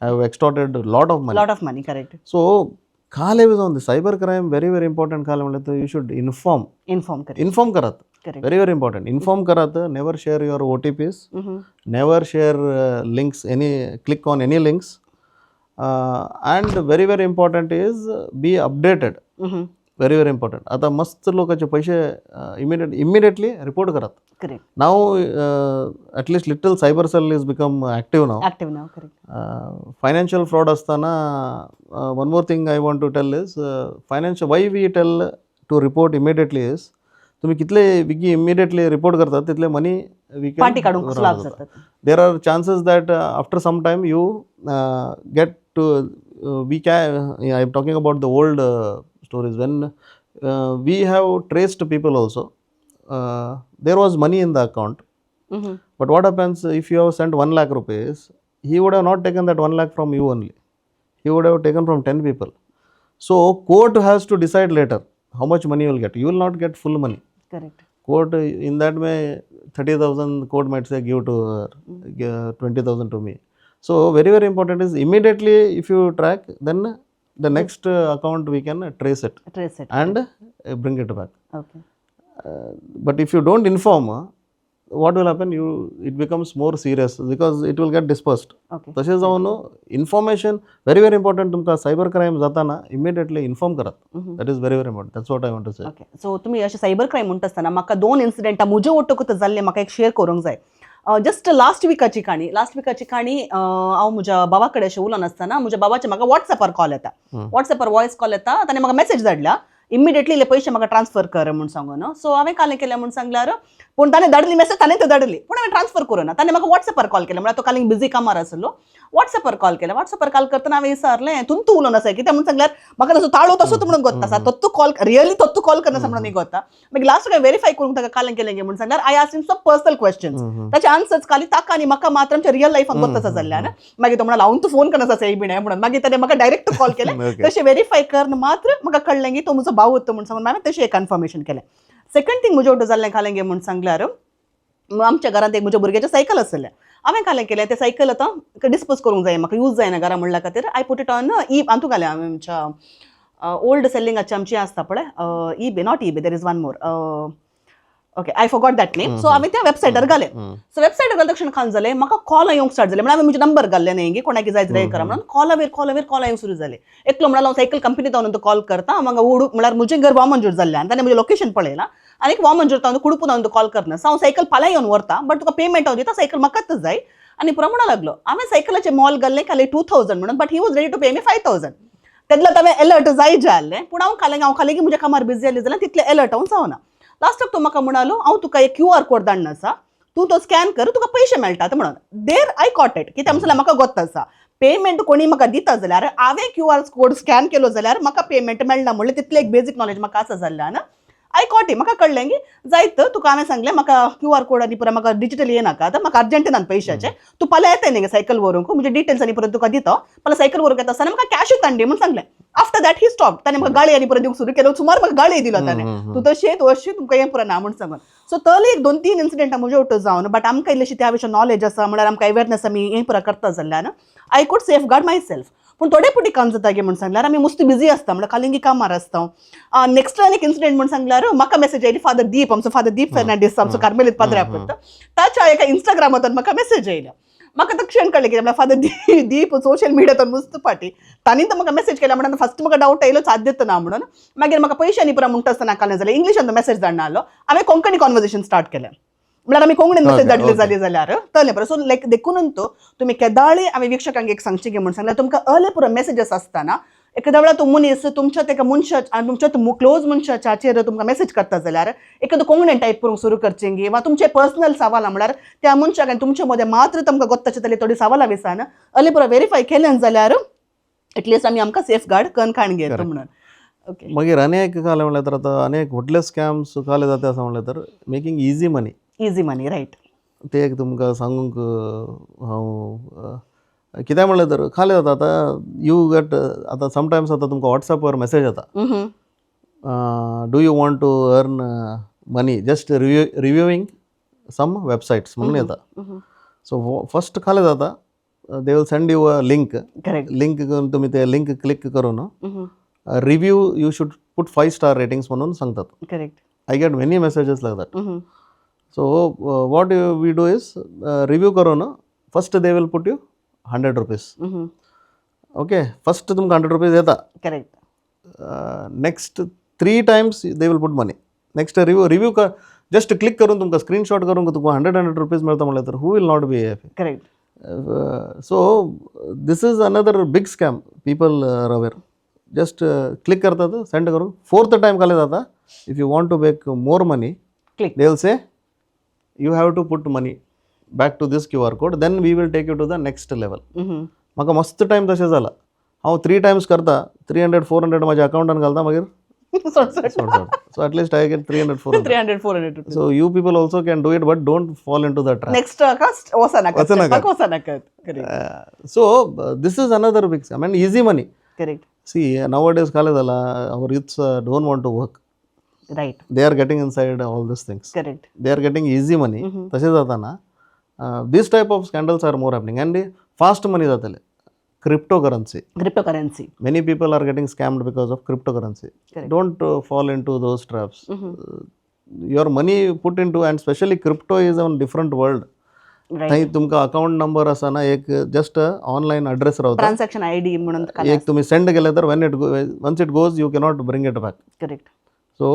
have extorted lot of money. Lot of money, correct. So काल जावन cyber crime very very important. काल म्हणल्यार you should inform. Inform, correct. Inform करात. Correct. Very very important, inform करात. Never share your OTPs, never share links, any click on any links, and very very important is be updated. Very very important. आता मस्त लोकांचे पैसे immediately report करात. Correct. Now at least little cyber cell is become active now. Active now, correct. Financial fraud असताना, one more thing I want to tell is, financial, why we tell to report immediately is, तुमी कितले बेगी immediately report करतात तितले money we can पाटी काडूंक सुलाभ जातात. There are chances that after some time you get to we can, I am talking about the old stories when we have traced people also, there was money in the account. But what happens if you have sent 1 lakh rupees, he would have not taken that 1 lakh from you only. He would have taken from 10 people. So court has to decide later how much money you will get. You will not get full money. Correct. Court in that may 30,000 court might say give to her, give 20,000 to me. So very very important is immediately if you track, then the next account we can trace it trace it and bring it back. Okay. But if you don't inform, what will happen, you it becomes more serious because it will get dispersed. Okay. तशें जावन information very very important. तुमकां cyber crime जाताना immediately inform करात. That is very very important. That's what I want to say. Okay, so तुमी अशें cyber crime म्हणटा आसतना म्हाका दोन इन्सिडेंटां म्हजे ओटकूच जाल्ले म्हाका एक शेअर करूंक जाय. जस्ट लास्ट विकाची काणी, लास्ट विकाची काणी. हांव म्हज्या बाबा कडेन अशें उलोवन आसतना म्हज्या बाबाचे म्हाका वॉट्सॅपार कॉल येता. वॉट्सॅपार वॉयस कॉल येता. ताणें म्हाका मॅसेज धाडल्या, इमिडिएटली इल्ले पयशे म्हाका ट्रान्सफर कर म्हूण सांगून. सो हांवें कालें केलें म्हूण सांगल्यार, पूण ताणें धाडली मॅसेज, ताणें ते धाडली, पूण हांवें ट्रान्सफर करूं ना. ताणें म्हाका वॉट्सॅपार कॉल केलें, म्हळ्यार तो काल बिजी कामार आसलो. वॉट्सॅपार कॉल केलें. वॉट्सॅपार कॉल करतना हांवें विचारलें, तूं तूं उलोवन आसा कितें म्हूण सांगल्यार म्हाका तसो ताळो तसोच म्हणून गोत्ता आसा, तत्तू कॉल रियली तत्तू कॉल करना म्हणून गोत्ता. मागीर लास्ट काय व्हेरीफाय करूंक ताका कालें केलें म्हूण सांगल्यार, I ask him some personal questions, ताचे आन्सर्स खाली ताका आनी म्हाका मात्र आमच्या रियल लायफान गोत्ता आसा जाल्ल्यान मागीर तो म्हणालो, हांव तूं फोन करना आसा बिणे म्हणून. मागीर ताणें म्हाका डायरेक्ट कॉल केलें. तशें व्हेरीफाय करन मात्र म्हाका कळ्ळें की तो म्हजो भाव होतो म्हूण सांगून हांवें तशें कन्फर्मेशन केलें. सेकंड थिंग म्हज्या वटेन जाल्लें कालें गे म्हूण सांगल्यार, आमच्या घरांत एक म्हज्या भुरग्याचें सायकल आसलें. हांवें कालें केलें, तें सायकल आतां डिस्पोज करूंक जाय, म्हाका यूज जायना घरा म्हणल्या खातीर I put it on e हातूंत घालें हांवें, आमच्या ओल्ड सेलिंगाचे आमची आसता पळय, eBay, not eBay, there is one more, okay, I forgot that name. So हांवें त्या वेबसायटार घालें. सो वेबसायटार घाल तक्षण खाल जालें, म्हाका कॉल येवंक स्टार्ट जालें. म्हळ्यार हांवें म्हजे नंबर घाल्ले न्ही गे, कोणाक जाय जाल्यार करा म्हणून. कॉलावेर कॉलावेर कॉल येवंक सुरू जाले. एकलो म्हणालो, हांव सायकल कंपनीत हांव कॉल करता, हांगा उडू, म्हळ्यार म्हजें घर वामंजूर जाल्लें आनी ताणें म्हजें लोकेशन पळयलां आनी एक वामंजूर हांव कुडपून हांव कॉल करना, हांव सायकल फाल्यां येवन व्हरता, बट तुका पेमेंट हांव दिता, सायकल म्हाकाच जाय आनी पुरो म्हणा लागलो. हांवें सायकलाचें मोल घाल्लें खाली 2000 म्हणून, but he was ready to pay me 5000. तेन्ना हांवें एलर्ट जाय जाल्लें, पूण हांव खालें, हांव खालें की म्हज्या कामार बिजी जाली जाल्यार तितलें एलर्ट हांव जावना. लास्टाक तो म्हाका म्हणालो, हांव तुका एक क्यू आर कोड धाडणं आसा, तूं तो स्कॅन कर, तुका पयशे मेळटात म्हणून. There I caught it. कित्याक म्हणल्यार म्हाका गोत्त आसा, पेमेंट कोणी म्हाका दिता जाल्यार हांवें क्यू आर कोड स्कॅन केलो जाल्यार म्हाका पेमेंट मेळना म्हणलें तितलें एक बेजीक नॉलेज म्हाका आसा जाल्ल्यान I caught. म्हाका कळ्ळें की जायत तुका. हांवें सांगलें, म्हाका क्यू आर कोड आनी पुरो म्हाका डिजिटल येनाका, आतां म्हाका अर्जंट ना पयशाचे, तूं फाल्यां येताय न्ही सायकल व्हरूंक, म्हजे डिटेल्स आनी परत तुका दिता, फाल्यां सायकल व्हरूंक येता आसतना म्हाका कॅशूच हाडली म्हूण सांगलें. After that he stop. ताणें म्हाका गाळी आनी परत दिवंक सुरू केलो. सुमार म्हाका गाळी दिलो ताणें, तूं तशें, तूं अशी, तुमकां हें पुरो ना म्हूण सांगून. सो तले एक दोन तीन इन्सिडेंट म्हजे वटेन जावन, बट आमकां इल्लीशी त्या विशय नॉलेज आसा, म्हळ्यार आमकां अवेरनेस आमी हें पुरो करता जाल्ल्यान I could safeguard myself. पूण थोडे फावटी काम जाता गे म्हूण सांगल्यार, आमी मुस्त बिजी आसता, म्हणल्यार खालिंगी कामार आसता. नेक्स्ट आनी एक इन्सिडेंट म्हूण सांगल्यार, म्हाका मेसेज आयली फादर दीप, आमचो फादर दीप फेर्नांडीस, आमचो कार्मेलीत पाद्रे पळय, ताच्या एका इंस्टाग्रामांतून म्हाका मेसेज आयल्या. म्हाका तक्षण कळ्ळें की म्हळ्यार फादर दीप सोशल मिडियातून मुस्त पाटी तांणी तर म्हाका मेसेज केला म्हणून. फस्ट म्हाका डावट आयलो, साद्यत ना म्हणून. मागीर म्हाका पयशे आनी पुरो म्हणटा आसतना काल जालें, इंग्लिशान मेसेज धाडना आसलो. हांवें कोंकणी कॉन्वर्सेशन स्टार्ट केलें, म्हळ्यार आमी कोंकणीन मेसेज धाडले जाली जाल्यार तलें बरें. सो लायक देखून तो तुमी केदाळे हांवें वीक्षकांक एक सांगचें की म्हूण सांगल्यार, तुमकां अर्ले पुरो मेसेजीस आसतना एखाद्या वेळार तो मनीस तुमच्या तेका मनशा, तुमच्या क्लोज मनशाचेर तुमकां मेसेज करता जाल्यार एखादो कोंकणीन टायप करूंक सुरू करचें वा तुमचे पर्सनल सवालां, म्हळ्यार त्या मनशाक आनी तुमचे मदें मात्र तुमकां गोत्ताचे जाल्यार थोडी सवालां विसान अर्ले पुरो वेरीफाय केलें जाल्यार एटलिस्ट आमी आमकां सेफ गार्ड करून काण घेता म्हणून. ओके. मागीर अनेक काले म्हणल्यार तर आतां अनेक व्हडले स्कॅम्स काले जाता आसा म्हणल्यार तर making easy money. Easy money, right. ते एक तुमकां सांगूंक हांव कित्याक म्हणलें तर खालें जाता आतां you get आतां समटायम्स आतां तुमकां वॉट्सॅपार मॅसेज येता, do you want to earn money just reviewing some websites म्हणून येता. सो फर्स्ट खालें जाता, they will send you a link. Correct. Link करून तुमी ते लिंक क्लिक करून review, you should put five star ratings म्हणून सांगतात. Correct. I get many messages like that. So what we do is review करून first they will put you ₹100. Okay, first तुमकां hundred rupees येता. Correct. Next three times they will put money. Next review just click करून तुमकां screenshot करून तुमकां hundred hundred rupees मेळता म्हणल्यार तर who will not be happy? Correct. So this is another big scam, people are aware. Just click करतात, send करून fourth time खाली जाता. If you want to make more money, Click. They will say you have to put money back to this QR code, then we will take you to the next level. म्हाका मस्त time तशें जाला. हांव three Times करता, 300 400 म्हाज्या अकावंटान घालता, मागीर सोड सोड. सोड सोड. So at least I get 300 400. 300 400. So you people also can do it, but don't fall into the trap. Next वचनाका. वचनाका. वचनाका, correct. So this is another big, I mean, easy money. Correct. See, nowadays काले जाला, our youths don't want to work. Right. They are getting inside all these things. Correct. They are getting easy money. तशें जाताना this type of scandals are more happening and fast money जातले. Crypto currency. Crypto currency. Many people are getting scammed because of cryptocurrency. Correct. Don't fall into those traps. Your money put into, and especially crypto is a different world. Right. थंय तुमकां account number आसा ना, एक just online address रावता. Transaction ID म्हणून. एक तुम्ही send केले तर when it once it goes, you cannot bring it back. Correct. So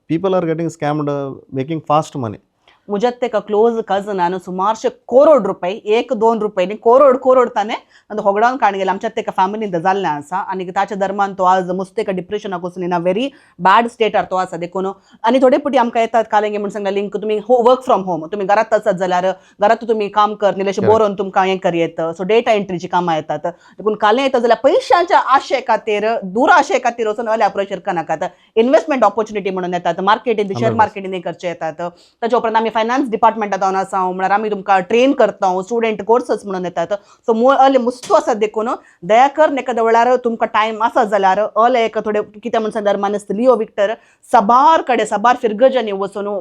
people are getting scammed making fast money. मुझ्यात तेका क्लोज कजनान सुमारशे करोड रुपये, एक दोन रुपये न्ही, करोड करोड ताणें होगडावन काण गेले. आमच्यात तेका फॅमिलीन जाल्लें आसा आनी ताच्या दरम्यान तो आज मस्त एका डिप्रेशनाक वचून इन अ व्हेरी बॅड स्टेटार तो आसा. देखून आनी थोडे पुटी आमकां येतात कालेंगे म्हूण सांगला लिंक, तुमी वर्क फ्रॉम होम, तुमी घरात आसत जाल्यार घरात तुमी काम कर निलेशे बरोवन तुमकां हें कर येत. सो डेटा एंट्रीची कामां येतात. देखून कालें येता जाल्यार पयशांच्या आशे खातीर, दूर आशे खातीर वचून अले अप्रोच करनाकात. इन्व्हेस्टमेंट ऑपॉर्च्युनिटी म्हणून येतात, मार्केटीन, शेअर मार्केटीन करचे येतात. ताच्या उपरांत आमी फायनान्स डिपार्टमेंटात जावन आसा म्हळ्यार आमी तुमकां ट्रेन करता, स्टुडंट कोर्सस म्हणून येतात. सो मोर अले मुस्तू आसात. देखून दया कर एखाद्या वेळार तुमकां टायम आसा जाल्यार अले एक थोडे कितें म्हण सांगल्यार मानेस्त लिओ विक्टर साबार कडेन साबार फिरगजांनी वचून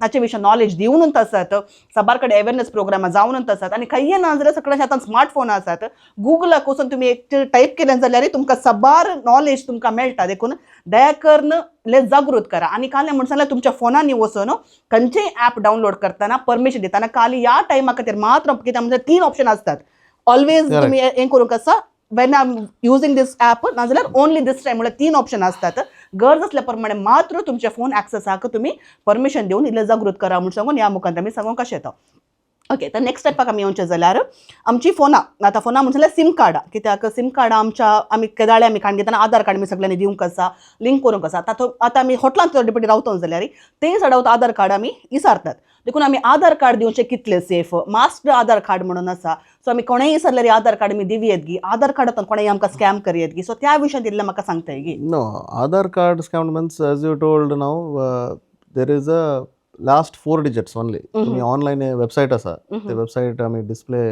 ताचे विशीं नॉलेज दिवनूच आसात, साबार कडेन अवेरनेस प्रोग्रामां जावनूच आसात. आनी खंय ना जाल्यार सगळ्यांच्या हातान स्मार्टफोन आसात. गुगलाक वचून तुमी एक टायप केलें जाल्यार तुमकां साबार नॉलेज तुमकां मेळटा. देखून दया करून इल्लें जागृत करा. आनी काल म्हण सांगल्यार तुमच्या फोनांनी वचून खंयचेय ॲप डावनलोड करतना परमिशन दितना काल ह्या टायमा खातीर मात्र, कित्याक म्हणजे तीन ऑप्शन आसतात ऑलवेज. Correct. तुमी हें करूंक आसा when I am using this app, नाजाल्यार ओनली दीस टायम, म्हळ्यार तीन ऑप्शन आसतात. गरज असल्या प्रमाणे मात्र तुमच्या फोन ॲक्सेसाक तुमी परमिशन दिवन इल्लें जागृत करा म्हूण सांगून ह्या मुखार आमी सांगूंक कशें येता. ओके, तर नेक्स्ट स्टेपाक आमी येवचें जाल्यार आमची फोनां, आतां फोनां म्हण जाल्यार सीम कार्डां, कित्याक सीम कार्डां आमच्या आमी केदाळे आमी काडून घेतना आधार कार्ड आमी सगळ्यांनी दिवंक आसा, लिंक करूंक आसा. आतां आतां आमी हॉटलांत थोडे पटी रावतो जाल्यार ते चडावत आधार कार्ड आमी विसारतात. देखून आमी आधार कार्ड दिवचें कितलें सेफ? मास्क्ड आधार कार्ड म्हणून आसा. सो आमी कोणेय विसरल्यार आधार कार्ड आमी दिवयेत गी? आधार कार्डांतून कोणेय आमकां स्कॅम करयेत गी? सो त्या विशयान इल्लें म्हाका सांगताय गी? No, Aadhaar card scam means, as you told now, there is a last four digits only. तुम्ही ऑनलाईन वेबसाईट आसा, ते वेबसाईट आमी डिस्प्ले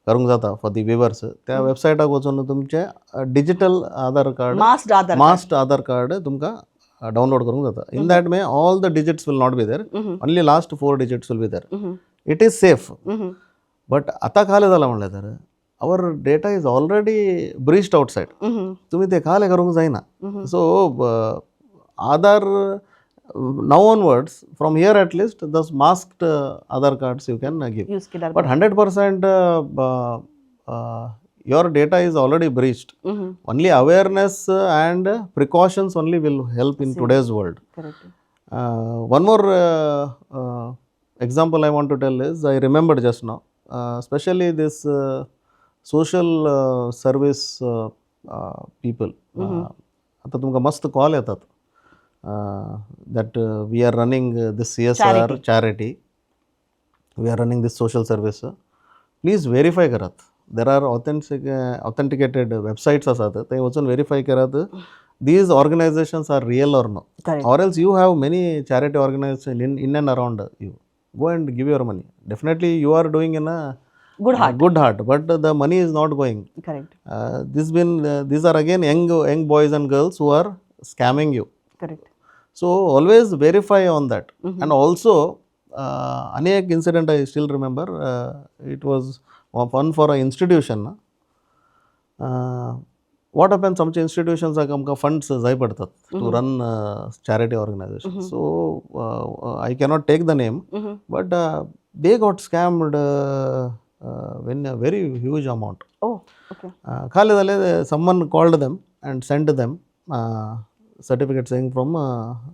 करूंक जाता फॉर the viewers. त्या वेबसायटाक वचून तुमचें डिजिटल आधार कार्ड, मास्क्ड आधार. मास्क्ड आधार कार्ड तुमकां डावनलोड करूंक जाता. In that may all the digits will not be there, only last four digits will be there. It is safe. But आतां काले जालां म्हणलें तर our data is already breached outside. तुम्ही ते काले करूंक जायना. So Aadhaar, now onwards, from here at least, those masked Aadhaar cards you can give. Use केल्यार. But 100% your data is already breached. Only awareness and precautions only will help in today's world. Correct. One more example I want to tell is, I remembered just now, especially this social service people. आता तुमकां मस्त call येतात that we are running this CSR charity, we are running this social service, please verify करात. There are authenticated websites आसात, ते वचून verify करात these organizations are real or no. Correct. Or else you have many charity organizations in and around you, go and give your money. Definitely you are doing in a good heart. Good heart, but the money is not going. Correct. This been these are again young boys and girls who are scamming you. Correct. So always verify on that. And also अनेक incident I still remember. It was one for a institution. What happens, आमच्या इन्स्टिट्यूशन्साक आमकां funds जाय पडतात to run charity organisation. So I cannot take the name, but they got scammed when a very huge amount. Oh okay. खाली जालें, someone called them and send them certificate saying from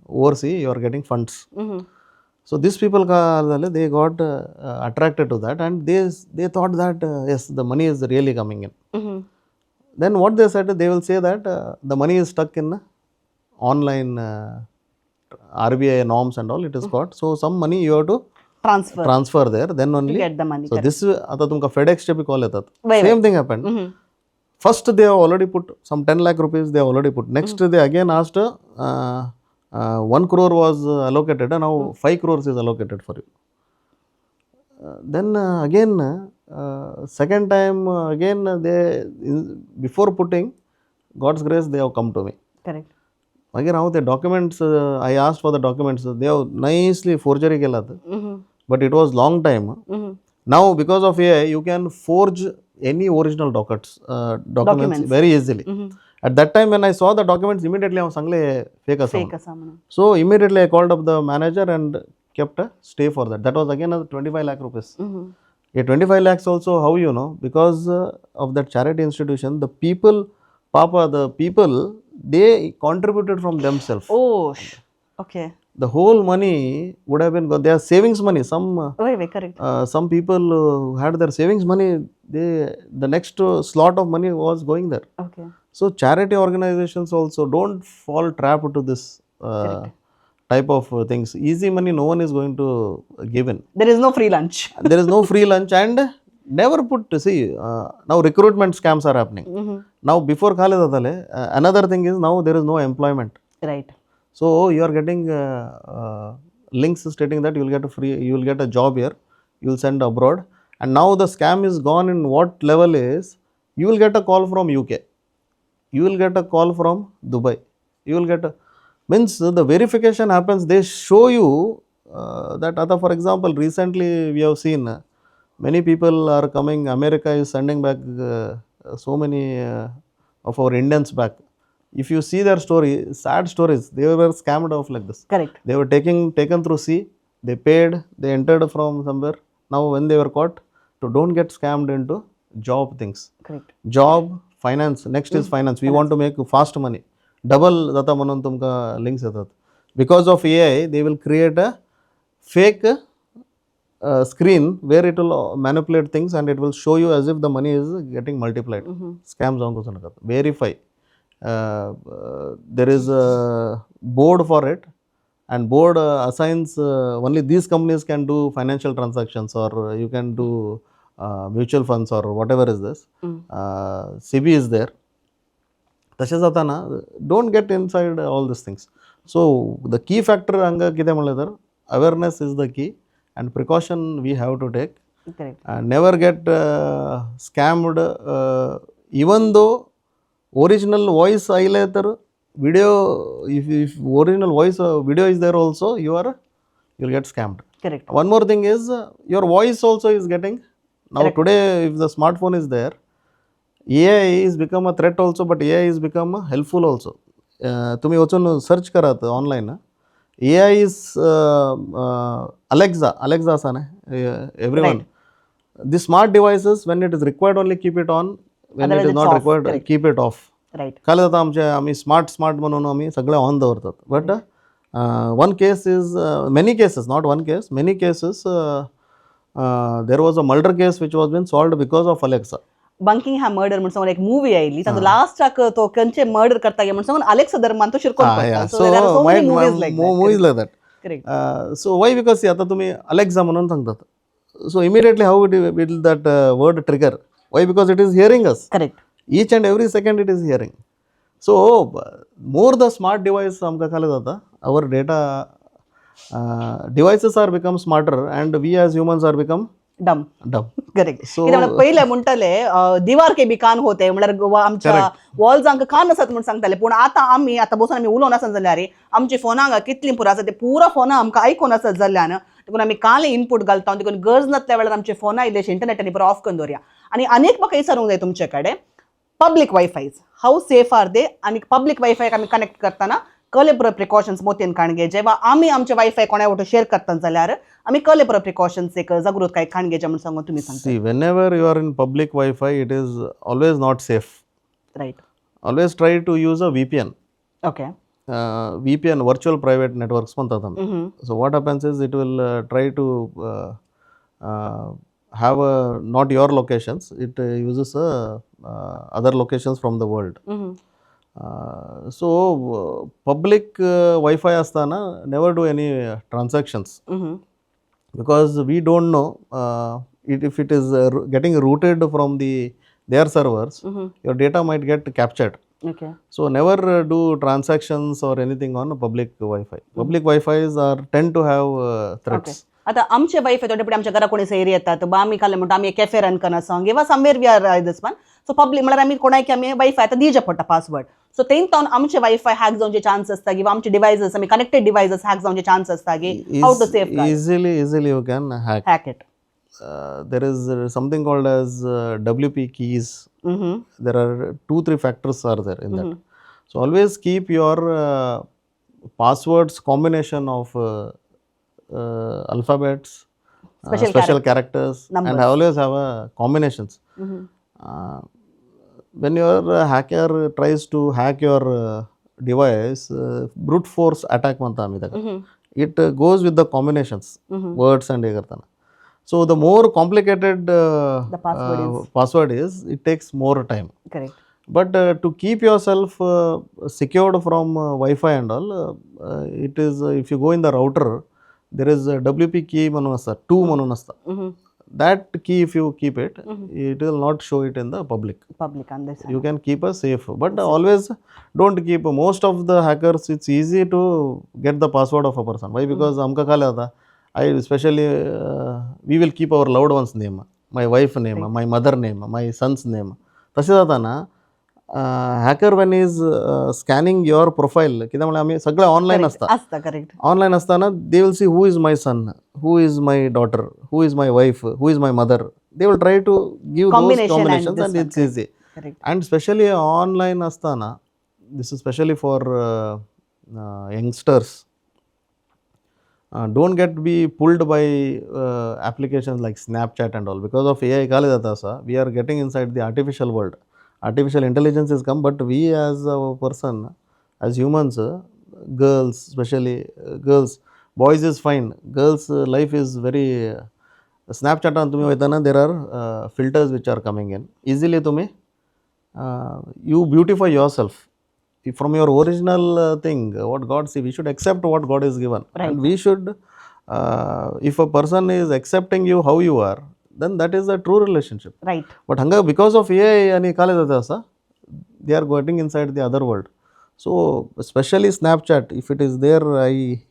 overseas you are getting funds. So these people जालें, they got attracted to that and they thought that yes, the money is really coming in. Then what they said, they will say that the money is stuck in online RBI norms and all it is caught. So some money you have to transfer transfer there, then only get the money. So this आता तुमकां फेडेक्सचे be call येतात. वय, Same thing happen. First they have already put some 10 lakh rupees, they already put. Next they again asked, 1 crore was allocated, now 5 crores is allocated for you. Then again second time again they, before putting, God's grace, they have come to me. Correct मागीर हांव ते documents, I asked for the documents, they have nicely forgery केलात, but it was long time. Now because of AI you can forge any original documents Documents. Very easily. At that time when I saw the documents, immediately हांव सांगले fake आसा. Fake आसा म्हणून. So immediately I called up the manager and kept a stay for that. That was again a 25 lakh rupees. A 25 lakhs also, how you know? Because of that charity institution, the people, Papa, the people, they contributed from themselves. Oh, okay. The whole money would have been gone. Their savings money, some वय वय correct some people who had their savings money, they, the next slot of money was going there. Okay So charity organizations also don't fall trap to this type of things. Easy money no one is going to give in. There is no free lunch. There is no free lunch. And never put, see, now recruitment scams are happening. Now before खाले जाताले, another thing is now there is no employment. Right So you are getting links stating that you will get a free, you will get a job here, you will send abroad. And now the scam is gone in what level is, you will get a call from UK, you will get a call from Dubai, you will get a, means the verification happens, they show you that other, for example, recently we have seen many people are coming, America is sending back so many of our Indians back. If you see their story, sad stories, they were scammed off like this. Correct They were taking taken through sea, they paid, they entered from somewhere. Now when they were caught, to don't get scammed into job things. Correct Job, finance, next is finance. We want to make fast money, double जाता म्हणून तुमकां links येतात. Because of AI they will create a fake screen where it will manipulate things and it will show you as if the money is getting multiplied. Scam जावंक वचूं नाकात. Verify. There is a board for it and board assigns only these companies can do financial transactions or you can do mutual funds or whatever is this. SEBI is there. तशें जाताना don't get inside all these things. So the key factor हांगा कितें म्हणलें तर awareness is the key and precaution we have to take. Correct And never get scammed, even though original voice आयले तर video, if original voice, video is there also, you are, you will get scammed. Correct One more thing is your voice also is getting, now today if the smartphone is there, AI is become a threat also, but AI is become helpful also. तुम्ही वचून search करात online, AI is Alexa. Alexa आसा न्ही, everyone, the smart devices, when it is required only keep it on, when it Otherwise is it's not off. Required, Correct. Keep it off. Right काय जाता आमचे, आमी smart smart म्हणून आमी सगळे on दवरतात, but one case is, many cases, not one case, many cases, there was a murder case which was been solved because of Alexa. बंकिंगहॅम murder म्हणून सांगून एक मूवी आयली, तातूंत लास्टाक तो खंयचे मर्डर करता म्हण सांगून अलेक्सा धर्मान तो शिरकोन पडटा. So there are so many movies like that. Movies like that. Correct so why? Because आता तुम्ही अलेक्सा म्हणून सांगतात, so immediately how it will that word trigger? Why? Because it is hearing us. Correct Each and every second it is hearing. So more the smart device आमकां खाली जाता, our data, devices are become smarter and we as humans are become dumb. Dumb. Correct So- कित्याक म्हणल्यार पयले म्हणटाले दिवार K बी कान होते, म्हणल्यार गोवा आमच्या वॉल्सांक कान आसात म्हूण सांगताले. पूण आतां आमी आतां बसून आमी उलोवन आसत जाल्यार आमची फोनां हांगा कितलीं पुरो आसा ते पुरो फोनां आमकां आयकून आसत जाल्ल्यान, देखून आमी काले इनपूट घालता. देखून गरज नासल्या वेळार आमचे फोनां इल्लेशे इंटरनेटांनी पुरो ऑफ करून दवरया. आनी आनीक म्हाका विचारूंक जाय तुमचे कडेन, public WiFis, how safe are they? आनी पब्लीक वायफायक आमी कनेक्ट करतना कहले पुरो प्रिकॉशन्स मोतीन काणगेचे, वा आमी आमचे वायफाय कोणा वटून शेअर करता जाल्यार आमी कहले पुरो प्रिकॉशन्स एक जागृतकाय काणगेचे म्हूण सांगून तुमी सांगता? See, whenever you are in public Wi-Fi, it is always not safe. Right Always try to use a VPN. Okay VPN, virtual private networks म्हणतात आमी. So what happens is it will try to have not your locations, it uses other locations from the world. So public WiFi आसतना never do any transactions, because we don't know if it is getting routed from their servers, your data might get captured. Okay So never do transactions or anything on a public Wi-Fi. Public Wi-Fi's are tend to have threats. आता आमचे wifi थोडे आमच्या घरा कोणी सैरी येतात बा, आमी खाले म्हणटा आमी कॅफे रन करना सांग किंवा somewhere we are this one, so public म्हळ्यार आमी कोणाक आमी वायफाय आतां दिवचें पडटा पासवर्ड, सो तें तावन आमचे वायफाय हॅक जावचे चान्स आसता किंवा आमचे डिवायसीस आमी कनेक्टेड डिवायसीस हॅक जावचे चान्स आसता की how to safe Easily you can hack. Hack it? There is something called as WP keys. There are 2-3 factors are there in that. So always keep your passwords combination of alphabets, Special special characters, and numbers. Always have a combinations. When your hacker tries to hack your device, brute force attack म्हणता आम्ही ताका, it goes with the combinations, words and हे करताना. So the more complicated The password is. Password is, it takes more time. Correct But to keep yourself secured from Wi-Fi and all, it is if you go in the router, there is a WP key म्हणून असता, 2 म्हणून असता. That key if you keep it, it will not show it in the public. Public अंदर. You can keep a safe, but always don't keep. Most of the hackers, it's easy to get the password of a person. Why? Because आमकां काय जाता, I especially we will keep our loved ones name, my wife name, my mother name, my son's name. तशें जाता ना, hacker when is scanning your profile, कित्याक म्हळ्यार आमी सगळे ऑनलायन आसता. आसता, करेक्ट. ऑनलायन आसतना they will see who is my son, who is my daughter, who is my wife, who is my mother. They will try to give those combination and combinations this and one, it's easy. Correct and specially online असताना, this is specially for youngsters, don't get be pulled by applications like Snapchat and all. Because of AI काले जाता आसा, we are getting inside the artificial world. Artificial intelligence is come, but we as a person, as humans, girls specially, girls, boys is fine, girls life is very. स्नॅपचॅटान तुम्ही वयतना there are filters which are coming in easily. तुम्ही you beautify yourself from your original thing, what God, see, we should accept what God is given. And we should, if a person is accepting you how you are, then that is a true relationship. Right but hanga because of AI आणि काले जाता आसा, they are getting inside the other world. So specially Snapchat, if it is there, I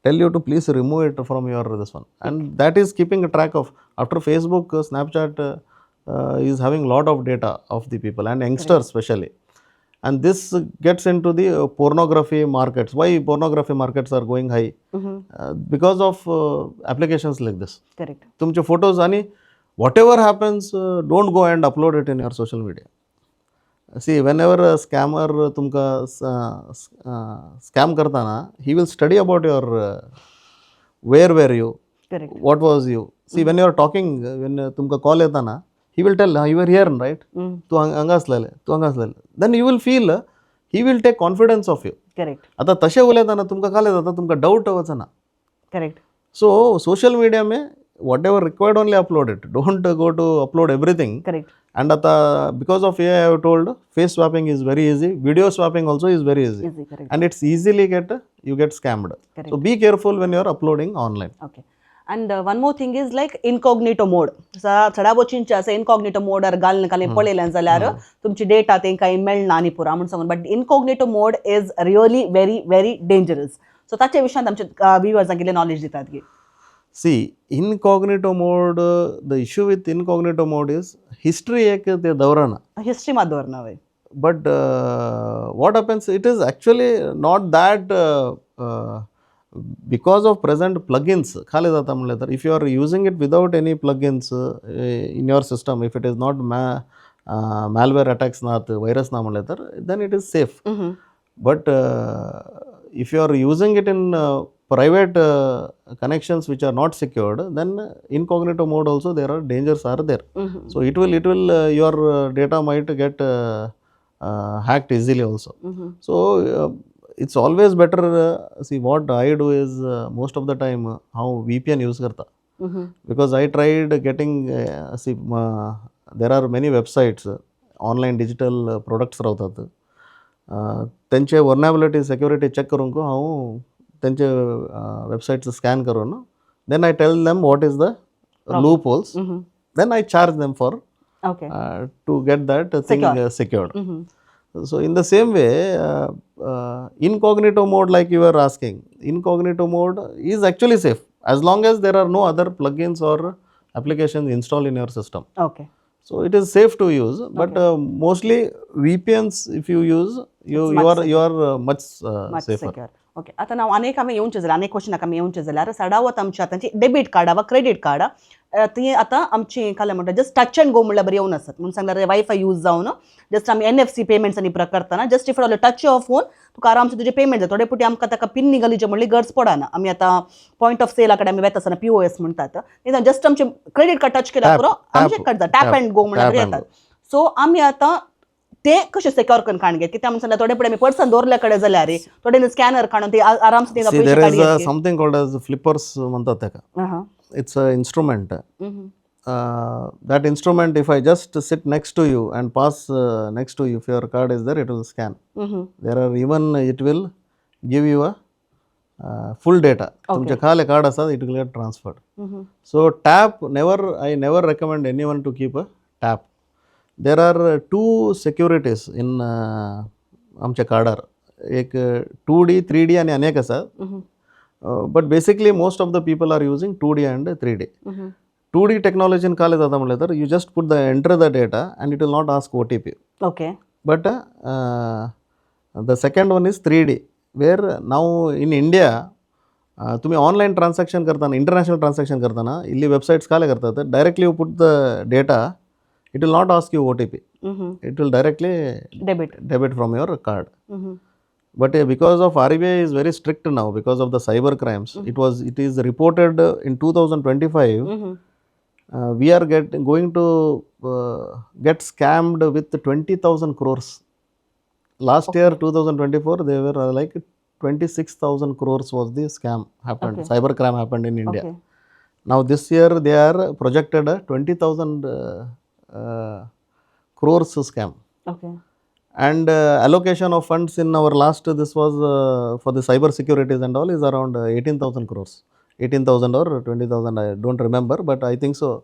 tell you to please remove it from your this one. And that is keeping a track of, after Facebook, Snapchat is having lot of data of the people and youngsters specially. And this gets into the pornography markets. Why pornography markets are going high? Because of applications like this. Correct तुमचे photos आणि whatever happens, don't go and upload it in your social media. See, whenever scammer तुमकां scam करताना, he will study about your where were you, correct what was you. See, when you are talking, when तुमकां call येताना, he will tell, you are here, right? तूं हांगा आसलेले, तूं हांगा आसलेले. Then you will feel he will take confidence of you. Correct आतां तशें उलयतना तुमकां काल जाता, तुमकां डावट वचना. करेक्ट सो सोशल मिडिया में whatever required only upload it. Don't go to upload everything. Correct and आता because of AI, I have told, face swapping is very easy, video swapping also is very easy. Easy, correct. And it's easily get you get scammed. Correct. So be careful when you are uploading online. Okay, and one more thing is like incognito mode. चडा बोचींचे आसा incognito मोडार घालून खाली पळयलें जाल्यार तुमची data तेंकां मेळना आनी पुरो म्हूण सांगून, but incognito mode is really very very dangerous. So ताचे विशयांत आमचे व्युवर्सांक कितें नॉलेज दितात की? See, incognito mode, the issue with incognito mode is history एक ते दवरना. हिस्ट्री मात दवरना वय? But what happens, it is actually not that, because of present plugins खाली जाता म्हणलें तर, if you are using it without any plugins in your system, if it is not malware attacks नात, virus ना म्हणलें तर, then it is safe. But if you are using it in private connections which are not secured, then incognito mode also there are dangers are there. So it will your data might get hacked easily also. So it's always better, see, what I do is, most of the time हांव VPN use करता. Because I tried getting, see, there are many websites, online digital products रावतात, तेंचे vulnerability security check करूंक हांव तेंचे websites scan करून then I tell them what is the loopholes, then I charge them for okay to get that thing secured. So in the same way, incognito mode, like you were asking, incognito mode is actually safe as long as there are no other plugins or applications installed in your system. Okay So it is safe to use, but mostly VPNs if you use, you are much much safer. Secure. Okay, आतां हांव अनेक आमी येवचे जाल्यार अनेक क्वेश्चनाक आमी येवचे जाल्यार सडावत आमची आतांची डेबीट कार्डां वा क्रेडीट कार्डां ती आतां आमची काल म्हणटा जस्ट टच अँड गो म्हणल्यार बरी येवन आसत. म्हणून सांगल्यार वायफाय यूज जावन जस्ट आमी एनएफसी पेमेंट्स आनी प्रकार करतना just if touch your phone, तुका आरामसे तुजें पेमेंट जाता. थोडे पुटी आमकां ताका पिन निघालीचे म्हणली गरज पडना. आमी आतां पॉयंट ऑफ सेला कडेन आमी वेता आसतना पीओएस म्हणटात, जस्ट आमचे क्रेडीट कार्ड टच केल्यार पुरो, आमचें कार्ड जाता. टॅप अँड गो म्हणल्यार येतात. सो आमी आतां ते कशें सेक्युअर करून काण घेत? कित्याक म्हणून सांगल्यार थोडे फुडें आमी पर्सन दवरल्या कडेन जाल्यार थोडे स्कॅनर काडून ते आरामसे See, there is something called as flippers म्हणतात ताका. It's a instrument. That instrument, if I just sit next to you and pass next to you, if your card is there, it will scan. There are even, it will give you a full data. तुमचे खाले card आसा, it will get transferred. So tap, never, I never recommend anyone to keep a tap. There are two securities in आमच्या कार्डार, एक 2D, 3D आणि अनेक आसा, but basically most of the people are using 2D and 3D. 2D टॅक्नॉलॉजीन काय जाता म्हणल्यार तर you just put the enter the data and it will not ask OTP. Okay But the second one is 3D, where now in India तुम्ही online transaction करताना, international transaction करताना इल्ली websites काय करतात, directly you put the data, it will not ask you OTP, it will directly debit debit from your card. But because of RBI is very strict now because of the cyber crimes, it is reported in 2025 we are going to get scammed with 20,000 crores. Last year 2024 they were like 26,000 crores was the scam happened. Cyber crime happened in India. Okay Now this year they are projected a 20,000 crores scam. Okay And allocation of funds in our last, this was for the cyber securities and all, is around 18,000 crores, 18,000 or 20,000, I don't remember, but I think so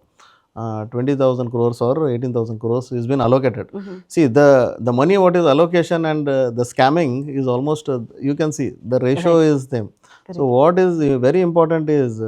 20,000 crores or 18,000 crores is been allocated. See, the money what is allocation and the scamming is almost, you can see the ratio is same. So what is very important is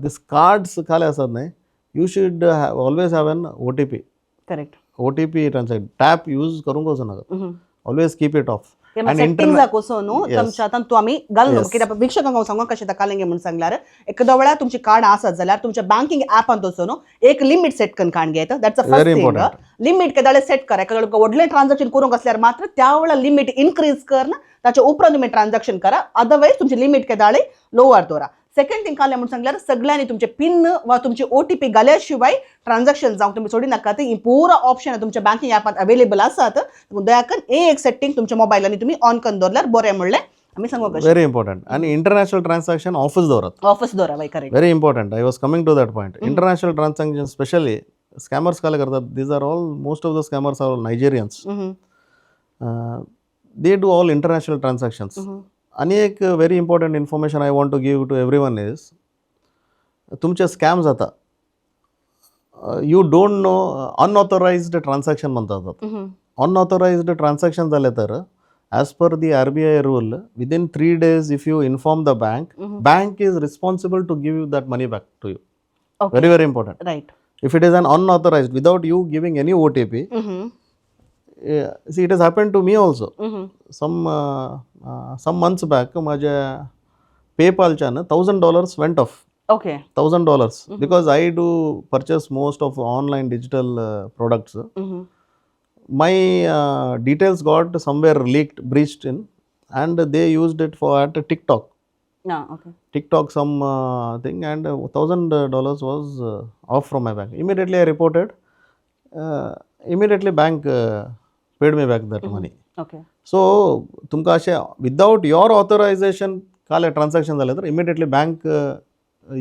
this cards खाले आसात न्ही, you should always have an OTP. Correct OTP transact, tap use करूंक वचूं नाका, always keep it off. सेटिंग्साक वचून न्हू तुमच्या आतां तूं आमी घालून कित्याक वीक्षकांक हांव सांगूंक कशें घालूंक म्हणून सांगल्यार एखाद्या वेळार तुमची कार्ड आसत जाल्यार तुमच्या बँकिंग ऍपांत वचून एक लिमीट सेट करून काण घेत. That's a first Very thing. Important. Limit केदाळे सेट करा. एखाद्या वेळार व्हडलें ट्रान्झॅक्शन करूंक आसल्यार मात्र त्या वेळार लिमीट इन्क्रीज कर, ताच्या उपरांत तुमी ट्रान्झॅक्शन करा, अदरवायज तुमची लिमीट केदाळे लोवर दवरा. सेकंड थिंग काडलें म्हणून सांगल्यार सगळ्यांनी तुमचे पिन वा तुमचे ओटीपी घाल्या शिवाय ट्रान्झॅक्शन जावंक तुमी सोडी नाकात. ही पुरा ऑप्शन तुमच्या बँकिंग ऍपांत अवेलेबल आसात. दया करून हे एक सेटिंग तुमच्या मोबायलांनी तुमी ऑन करून दवरल्यार बरें म्हणलें आमी सांगू कशें. Very important. आणि इंटरनॅशनल ट्रान्झॅक्शन ऑफच दवरात. ऑफच दवरा बाय, correct. Very important, I was coming to that point. International transaction specially, scammers काय करतात, these are all, most of the scammers are Nigerians, they do all international transactions. आणि एक very important information I want to give to everyone is, तुमचे scam जाता, you don't know, unauthorized transaction म्हणतात. Unauthorised transaction जालें तर as per the RBI rule, within 3 days if you inform the bank, bank is responsible to give you that money back to you. Very, very important. Right If it is an unauthorized, without you giving any OTP, see, it has happened to me also. Some months back, माझ्या पेपालच्यानं $1,000 went off. Okay $1,000, because I do purchase most of online digital products. My details got somewhere leaked, breached in, and they used it for at TikTok. Okay TikTok some thing, and $1,000 was off from my bank. Immediately I reported. Immediately bank paid me back that money. Okay so तुमकां अशें विदावट your authorisation काल transaction जालें तर immediately bank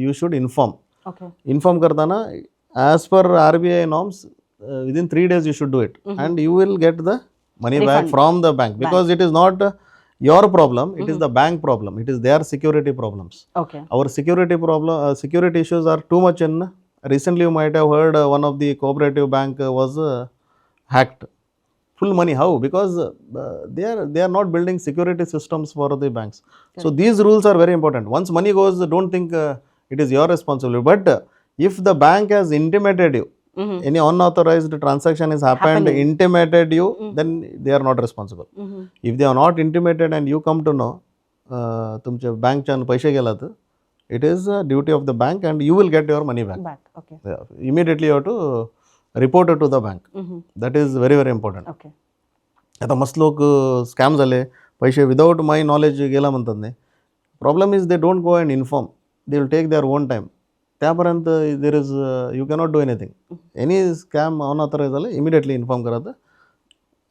you should inform. Okay. Inform करताना as per RBI norms, within 3 days you should do it and you will get the money back Refund. From the bank, because it is not your problem, it is the bank problem, it is their security problems. Okay. Our security problem, security issues are too much in. Recently you might have heard one of the cooperative bank was hacked, full money. How? Because they are not building security systems for the banks. So these rules are very important. Once money goes, don't think it is your responsibility, but if the bank has intimated you any unauthorized transaction is happened, Happening. Intimated you, then they are not responsible. If they are not intimated and you come to know तुमच्या बँकच्यान पैसे गेलात, it is duty of the bank and you will get your money back. Back, okay. Immediately you have to report to the bank. That is very, very important. Okay. आता मस्त लोक scam झाले, पैसे without माय knowledge गेला म्हणतात नाही. Problem is they don't go and inform, they will take their own time. त्यापर्यंत there is you cannot do anything. Any scam unauthorise झालं, immediately inform करा.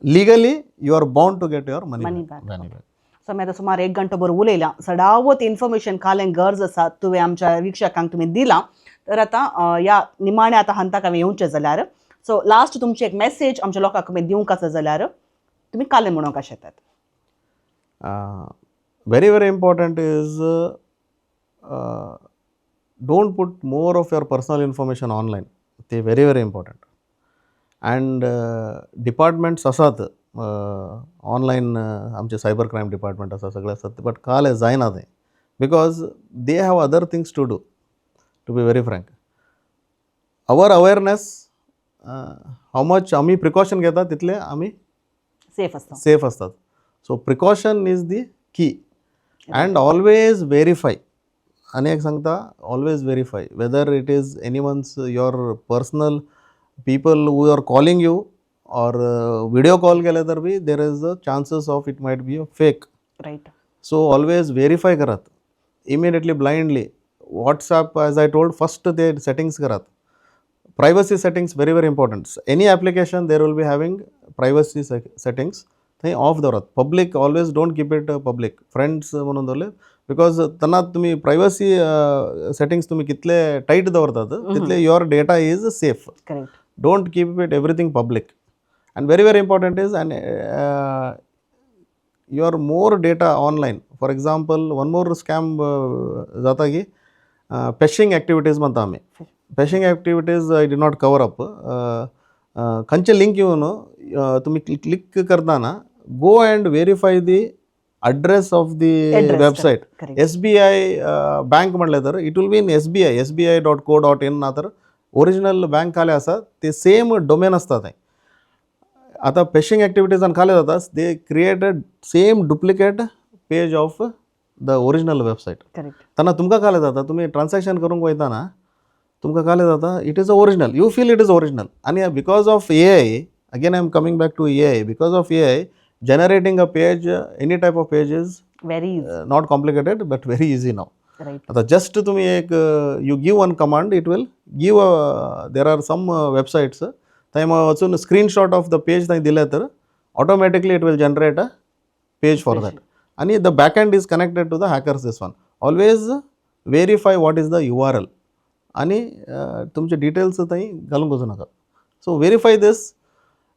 Legally you are bound to get your money. Money back. Money back. So आमी आतां सुमार एक घंटो भर उलयलां. सडावत information कालें गरज आसा तुवें आमच्या वीक्षकांक तुमी दिलां. तर आतां ह्या निमाण्या आतां हंताक हांवें येवचें जाल्यार, सो लास्ट तुमची एक मॅसेज आमच्या लोकांक तुमी दिवंक आसा जाल्यार तुमी कालें म्हणूंक शकतात. Very, very important is, don't put more of your personal information online. ते very, very important. And departments आसात ऑनलायन, आमचे सायबर क्रायम डिपार्टमेंट आसा, सगळे आसात, बट काल हें जायना तें because they have other things to do. To be very frank, our awareness, how much आमी प्रिकॉशन घेता तितले आमी सेफ आसता. सेफ असतात. So precaution is the key and always verify. आनी एक सांगता, always verify whether it is anyone's, your personal people who are calling you or video call केले तर बी there is a chances of it might be a fake. Right. So always verify करात. Immediately blindly WhatsApp, as I told, first ते settings करात. Privacy settings, very, very important. Any application, there will be having privacy settings. थंय of दवरात. Public, always don't keep it public. Friends म्हणून दवरले because तेन्ना तुमी privacy settings तुमी कितले टायट दवरतात तितले your data is safe. Correct. Don't keep it everything public. And very, very important is, and your more data online, for example, one more scam जाता की फिशिंग एक्टिविटीज म्हणता आमी. Phishing activities I did not cover up. खंयचे link येवन तुमी click करताना go and verify the address of the Address, website. Correct. SBI bank म्हणलें तर it will be in SBI, sbi.co.in ना तर ओरिजिनल बँक खाले आसा ते सेम डोमेन आसता थंय. आतां फिशिंग एक्टिविटीजान खाले जाता, they create a same duplicate page of the original website. Correct. तेन्ना तुमकां काले जाता, तुमी ट्रान्जॅक्शन करूंक वयताना तुमकां काले जाता, it is a original, you feel it is original. आनी because of AI, again I am coming back to AI, because of AI, generating a page, any type of page is very not complicated but very easy now. Right. आता just तुम्ही एक, you give one command, it will give. There are some websites, थंय वचून screenshot of the page थंय दिले तर automatically it will generate a page for that. आणि the back end is connected to the hackers. This one, always verify what is the URL आणि तुमचे details थंय घालूंक वचूं नाका. So verify this.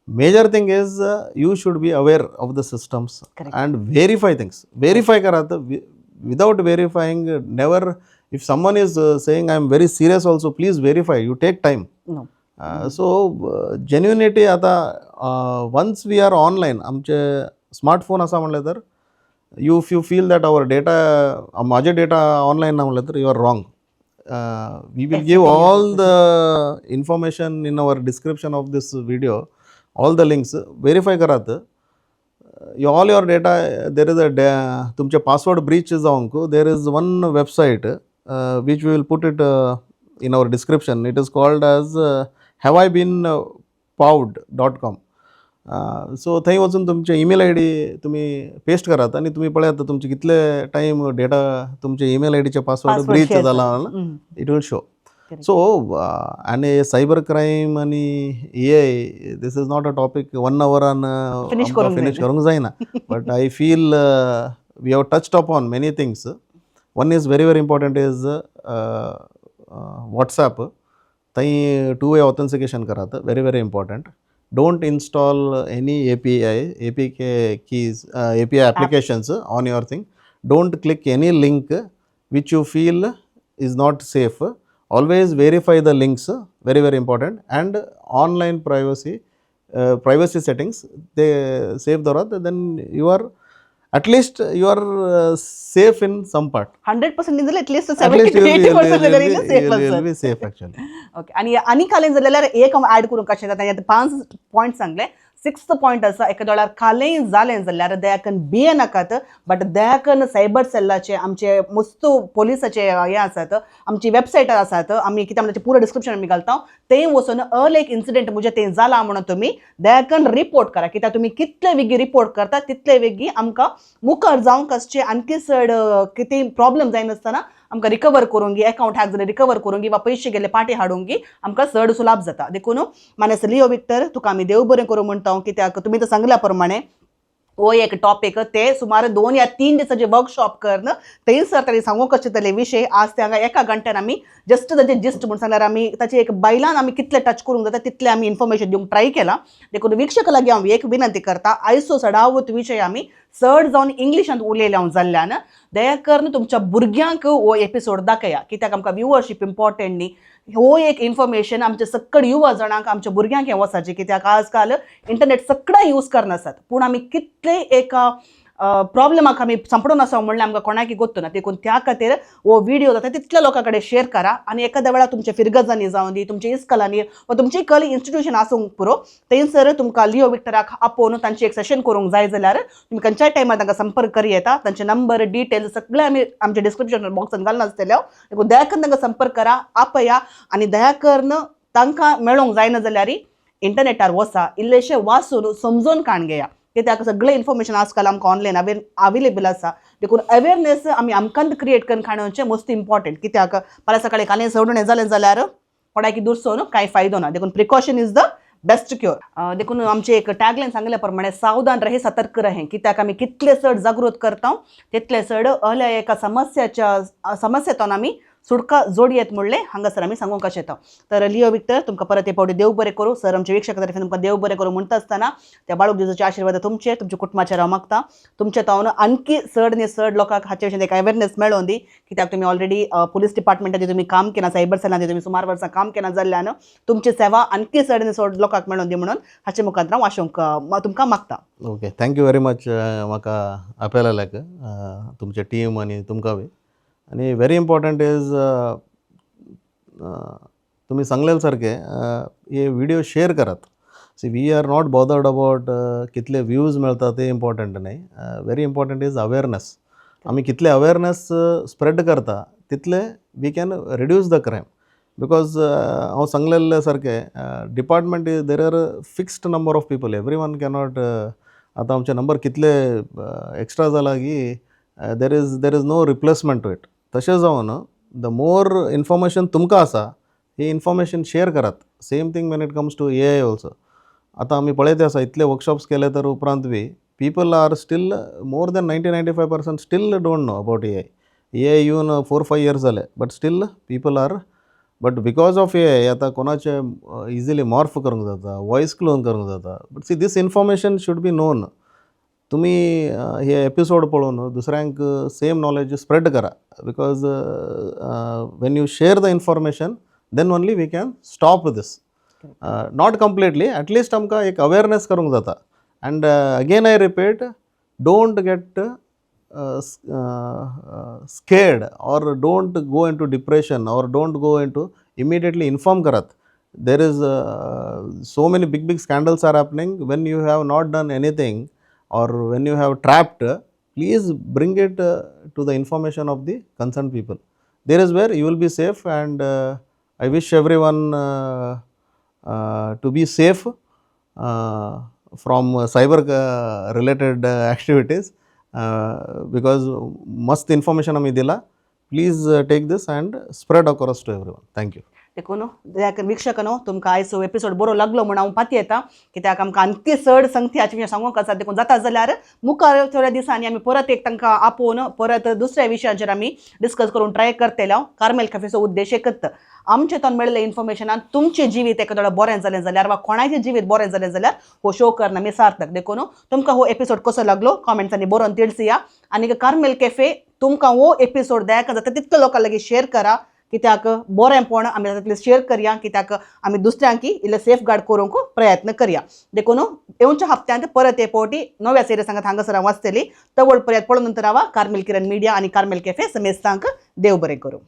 Major thing is, you should be aware of the systems. Correct. And verify things. Verify करात. Without verifying, never. If someone is saying, "I am very serious" also, please verify. You take time. No. So genuinity आता ones we are online, आमचे smartphone आसा म्हणलें तर, you if you feel that our data, म्हाजे data online ना म्हणलें तर you are wrong. We will give all the information in our description of this video, all the links. Verify करात all your data. There is a तुमचे password breach जावंक there is one website which we will put it in our description. It is called as haveibeenpwned.com. So थंय वचून तुमचे email I D तुमी paste करात आनी तुमी पळयात तुमचे कितले टायम डेटा तुमचे ईमेल आय डीचे पासवर्ड Password breach share जाला. Mm. It will show. Correct. So आनी सायबर क्रायम आनी AI, this is not a topic one आवरान Finish करूंक फिनीश जायना. करूंक जायना, but I feel we have touched upon many things. One is very, very important is WhatsApp थंय two way authentication करात, very very important. Don't install any API, APK keys, API applications on your thing. Don't click any link which you feel is not safe. Always verify the links, very very important. And online privacy settings they save दवरात, then you are at least you are safe in some part. 100% जाल्यार at least At least 70 you will to be, eighty percent जाल्यार safe you will आसत. be safe actually. Okay, आनी आनी कालें जाल्यार एक हांव add करूंक कशें जाता. आतां पांच पॉयंट सांगले, सिक्स्थ पॉयंट आसा, एका वेळार कालें जालें जाल्यार दयाकन भिये नाकात, बट दयाकन सायबर सेलाचे आमचे मस्त पोलिसाचे हें आसात, आमची वेबसायट आसात, आमी कितें म्हणटा पुरो डिस्क्रिप्शन आमी घालता, थंय वचून अल एक इन्सिडेंट म्हजें थंय जाला म्हणून तुमी दयाकन रिपोर्ट करा, कित्याक तुमी कितले वेगीं रिपोर्ट करता तितले वेगीं आमकां मुखार जावंक आसचें आणखी चड कितें प्रॉब्लम जायनासतना आमकां रिकवर करूंक, अकावंट हॅक जाल्यार रिकवर करूंक वा पयशे गेले पाटी हाडूंक आमकां चड सुलाभ जाता. देखून मानेस्त लिओ विक्टर, तुका आमी देव बरें करूं म्हणटा, कित्याक तुमी तर सांगल्या प्रमाणे हो एक टॉपीक ते सुमार 2 या 3 दिसाचे वर्कशॉप करून थंयसर ताणी सांगूंक कशें जातले विशय. आज ते हांगा एका घंट्यान आमी जस्ट ताचे जिस्ट म्हूण सांगल्यार आमी ताचे एक बायलान आमी कितले टच करूंक जाता तितले आमी इन्फॉर्मेशन दिवंक ट्राय केलां. देखून वीक्षका लागीं हांव एक विनंती करता, आयचो चडावत विशय आमी चड जावन इंग्लिशांत उलयले हांव जाल्ल्यान दया करून तुमच्या भुरग्यांक हो एपिसोड दाखया, कित्याक आमकां व्युवरशीप इम्पॉर्टंट न्ही, हो एक इन्फॉर्मेशन आमच्या सक्कड युवा जाणांक, आमच्या भुरग्यांक हें वचाचें, कित्याक आजकाल इंटरनेट सगळें यूज करनासात, पूण आमी कितले एका प्रॉब्लमाक आमी सांपडून आसा म्हणल्यार आमकां कोणाकी गोत्तू ना. देखून त्या खातीर हो व्हिडिओ जाता तितल्या लोकां कडेन शेअर करा आनी एखाद्या वेळार तुमच्या फिरगजांनी जावं दी, तुमच्या इस्कलांनी वा तुमची कल इन्स्टिट्यूशन आसूंक पुरो, थंयसर तुमकां लिओ विक्टराक आपोवन तांची एक सेशन करूंक जाय जाल्यार तुमी खंयच्याय टायमार तांकां संपर्क करी येता. तांचे नंबर डिटेल्स सगळे आमी आमच्या डिस्क्रिप्शन बॉक्सान घालून आसतले. देखून दया करून तांकां संपर्क करा, आपया आनी दया करून तांकां मेळोंक जायना जाल्यार इंटरनेटार वचा, इल्लेशें वाचून समजून काण घेया, कित्याक सगळें इन्फॉर्मेशन आजकाल आमकां ऑनलायन अवेलेबल आसा. देखून अवेरनेस आमी आमकां क्रिएट करून खाणोवचें मोस्ट इम्पॉर्टंट, कित्याक फाल्यां सकाळी कालें सोडून हें जालें जाल्यार कोणाकी दुरसोन कांय फायदो ना. देखून precaution is the best cure. देखून आमचे एक टॅगलायन सांगल्या प्रमाणे सावधान रहे, सतर्क रहे, कित्याक आमी कितले चड जागृत करता तितले चड अल्या एका समस्याच्या समस्येतून आमी सुटका जोडयेत म्हणलें हांगासर आमी सांगूंक कशें येता. तर लिओ विक्टर, तुमकां परत एक फावटी देव बरें करूं. सर, आमच्या वीक्षका तर्फे तुमकां देव बरें करूं म्हणटा आसतना त्या बाळूक जेजूचे आशिर्वाद तुमचे, तुमच्या कुटुंबाचेर हांव मागता. तुमच्या तावन आणखी चड न्ही चड लोकांक हाचे विशीं एक अवेरनेस मेळोन दी, कित्याक तुमी ऑलरेडी पुलीस डिपार्टमेंटाचे तुमी काम केला, सायबर सेलांत तुमी सुमार वर्सां काम केला जाल्ल्यान तुमची सेवा आणखी चड न्ही चड लोकांक मेळोन दी म्हणून हाचे मुखार हांव आशोंक तुमकां मागता. Okay, thank you very much म्हाका आपयलेल्याक, तुमचे टीम आनी तुमकां बी. आनी व्हेरी इम्पॉर्टंट is, तुमी सांगलेले सारकें हे व्हिडिओ शेअर करात. See, we are not bothered about कितले व्ह्यूज मेळटा ते इम्पॉर्टंट न्हय. Very important is awareness. आमी कितले अवेरनेस स्प्रेड करता तितले we can reduce the crime, because हांव सांगलेले सारकें department is there are fixed number of people, every one cannot. आतां आमचे नंबर कितले एक्स्ट्रा जाला की there is no replacement to it. तशें जावन the more information तुमकां आसा ही इन्फॉर्मेशन शेअर करात. Same thing when it comes to AI also. आतां आमी पळयत आसा, इतले वर्कशॉप्स केले तर उपरांत बी people are still, more than 90-95% still don't know about AI. AI येवन 4-5 इयर्स जाले, but still people are, but because of AI आतां कोणाचे इजिली मॉर्फ करूंक जाता, वॉयस क्लोन करूंक जाता. But see, this information should be known. तुमी हे एपिसोड पळोवन दुसऱ्यांक सेम नॉलेज स्प्रेड करा, because when you share the information, then only we can stop this. Not completely, at least आमकां एक अवेरनेस करूंक जाता. And again I repeat, don't get scared or don't go into depression or don't go into, immediately inform करात. There is so many big big scandals are happening. When you have not done anything or when you have trapped, please bring it to the information of the concerned people. There is where you will be safe, and I wish everyone to be safe from cyber related activities, because मस्त information आमी दिला. Please take this and spread across to everyone. Thank you. देखून वीक्षकांनो, तुमकां आयज हो episode बरो लागलो म्हूण हांव पातयेता, कित्याक आमकां आणखी चड संगती हाचे विशीं सांगूंक आसा. देखून जाता जाल्यार मुखार थोड्या दिसांनी आमी परत एक तांकां आपोवन परत दुसऱ्या विशयाचेर आमी डिस्कस करून ट्राय करतले. हांव कार्मेल कॅफेचो उद्देश एकच, आमचे तो मेळिल्ल्या इन्फॉर्मेशनान तुमचें जिवीत एका थोडें बरें जालें जाल्यार वा कोणाचें जिवीत बरें जालें जाल्यार हो शो करना आमी सार्थक. देखून तुमकां हो एपिसोड कसो लागलो कॉमेंट्सांनी बरोवन तिळसिया आनी कार्मेल कॅफे तुमकां हो एपिसोड दयाक जाता तितलो लोकां लागीं शेअर करा, कित्याक बरेंपण आमी जाता तितलें शेअर करया, कित्याक आमी दुसऱ्यांकी इल्लें सेफ गार्ड करूंक प्रयत्न करया. देखून येवच्या हप्त्यांत परत एक फावटी नव्या सिरियस सांगात हांगासर हांव वाचतली. तवळ पर्यंत पळोवन नंतर रावा कार्मेल किरण मिडिया आनी कार्मेल कॅफे. समेस्तांक देव बरें करूं.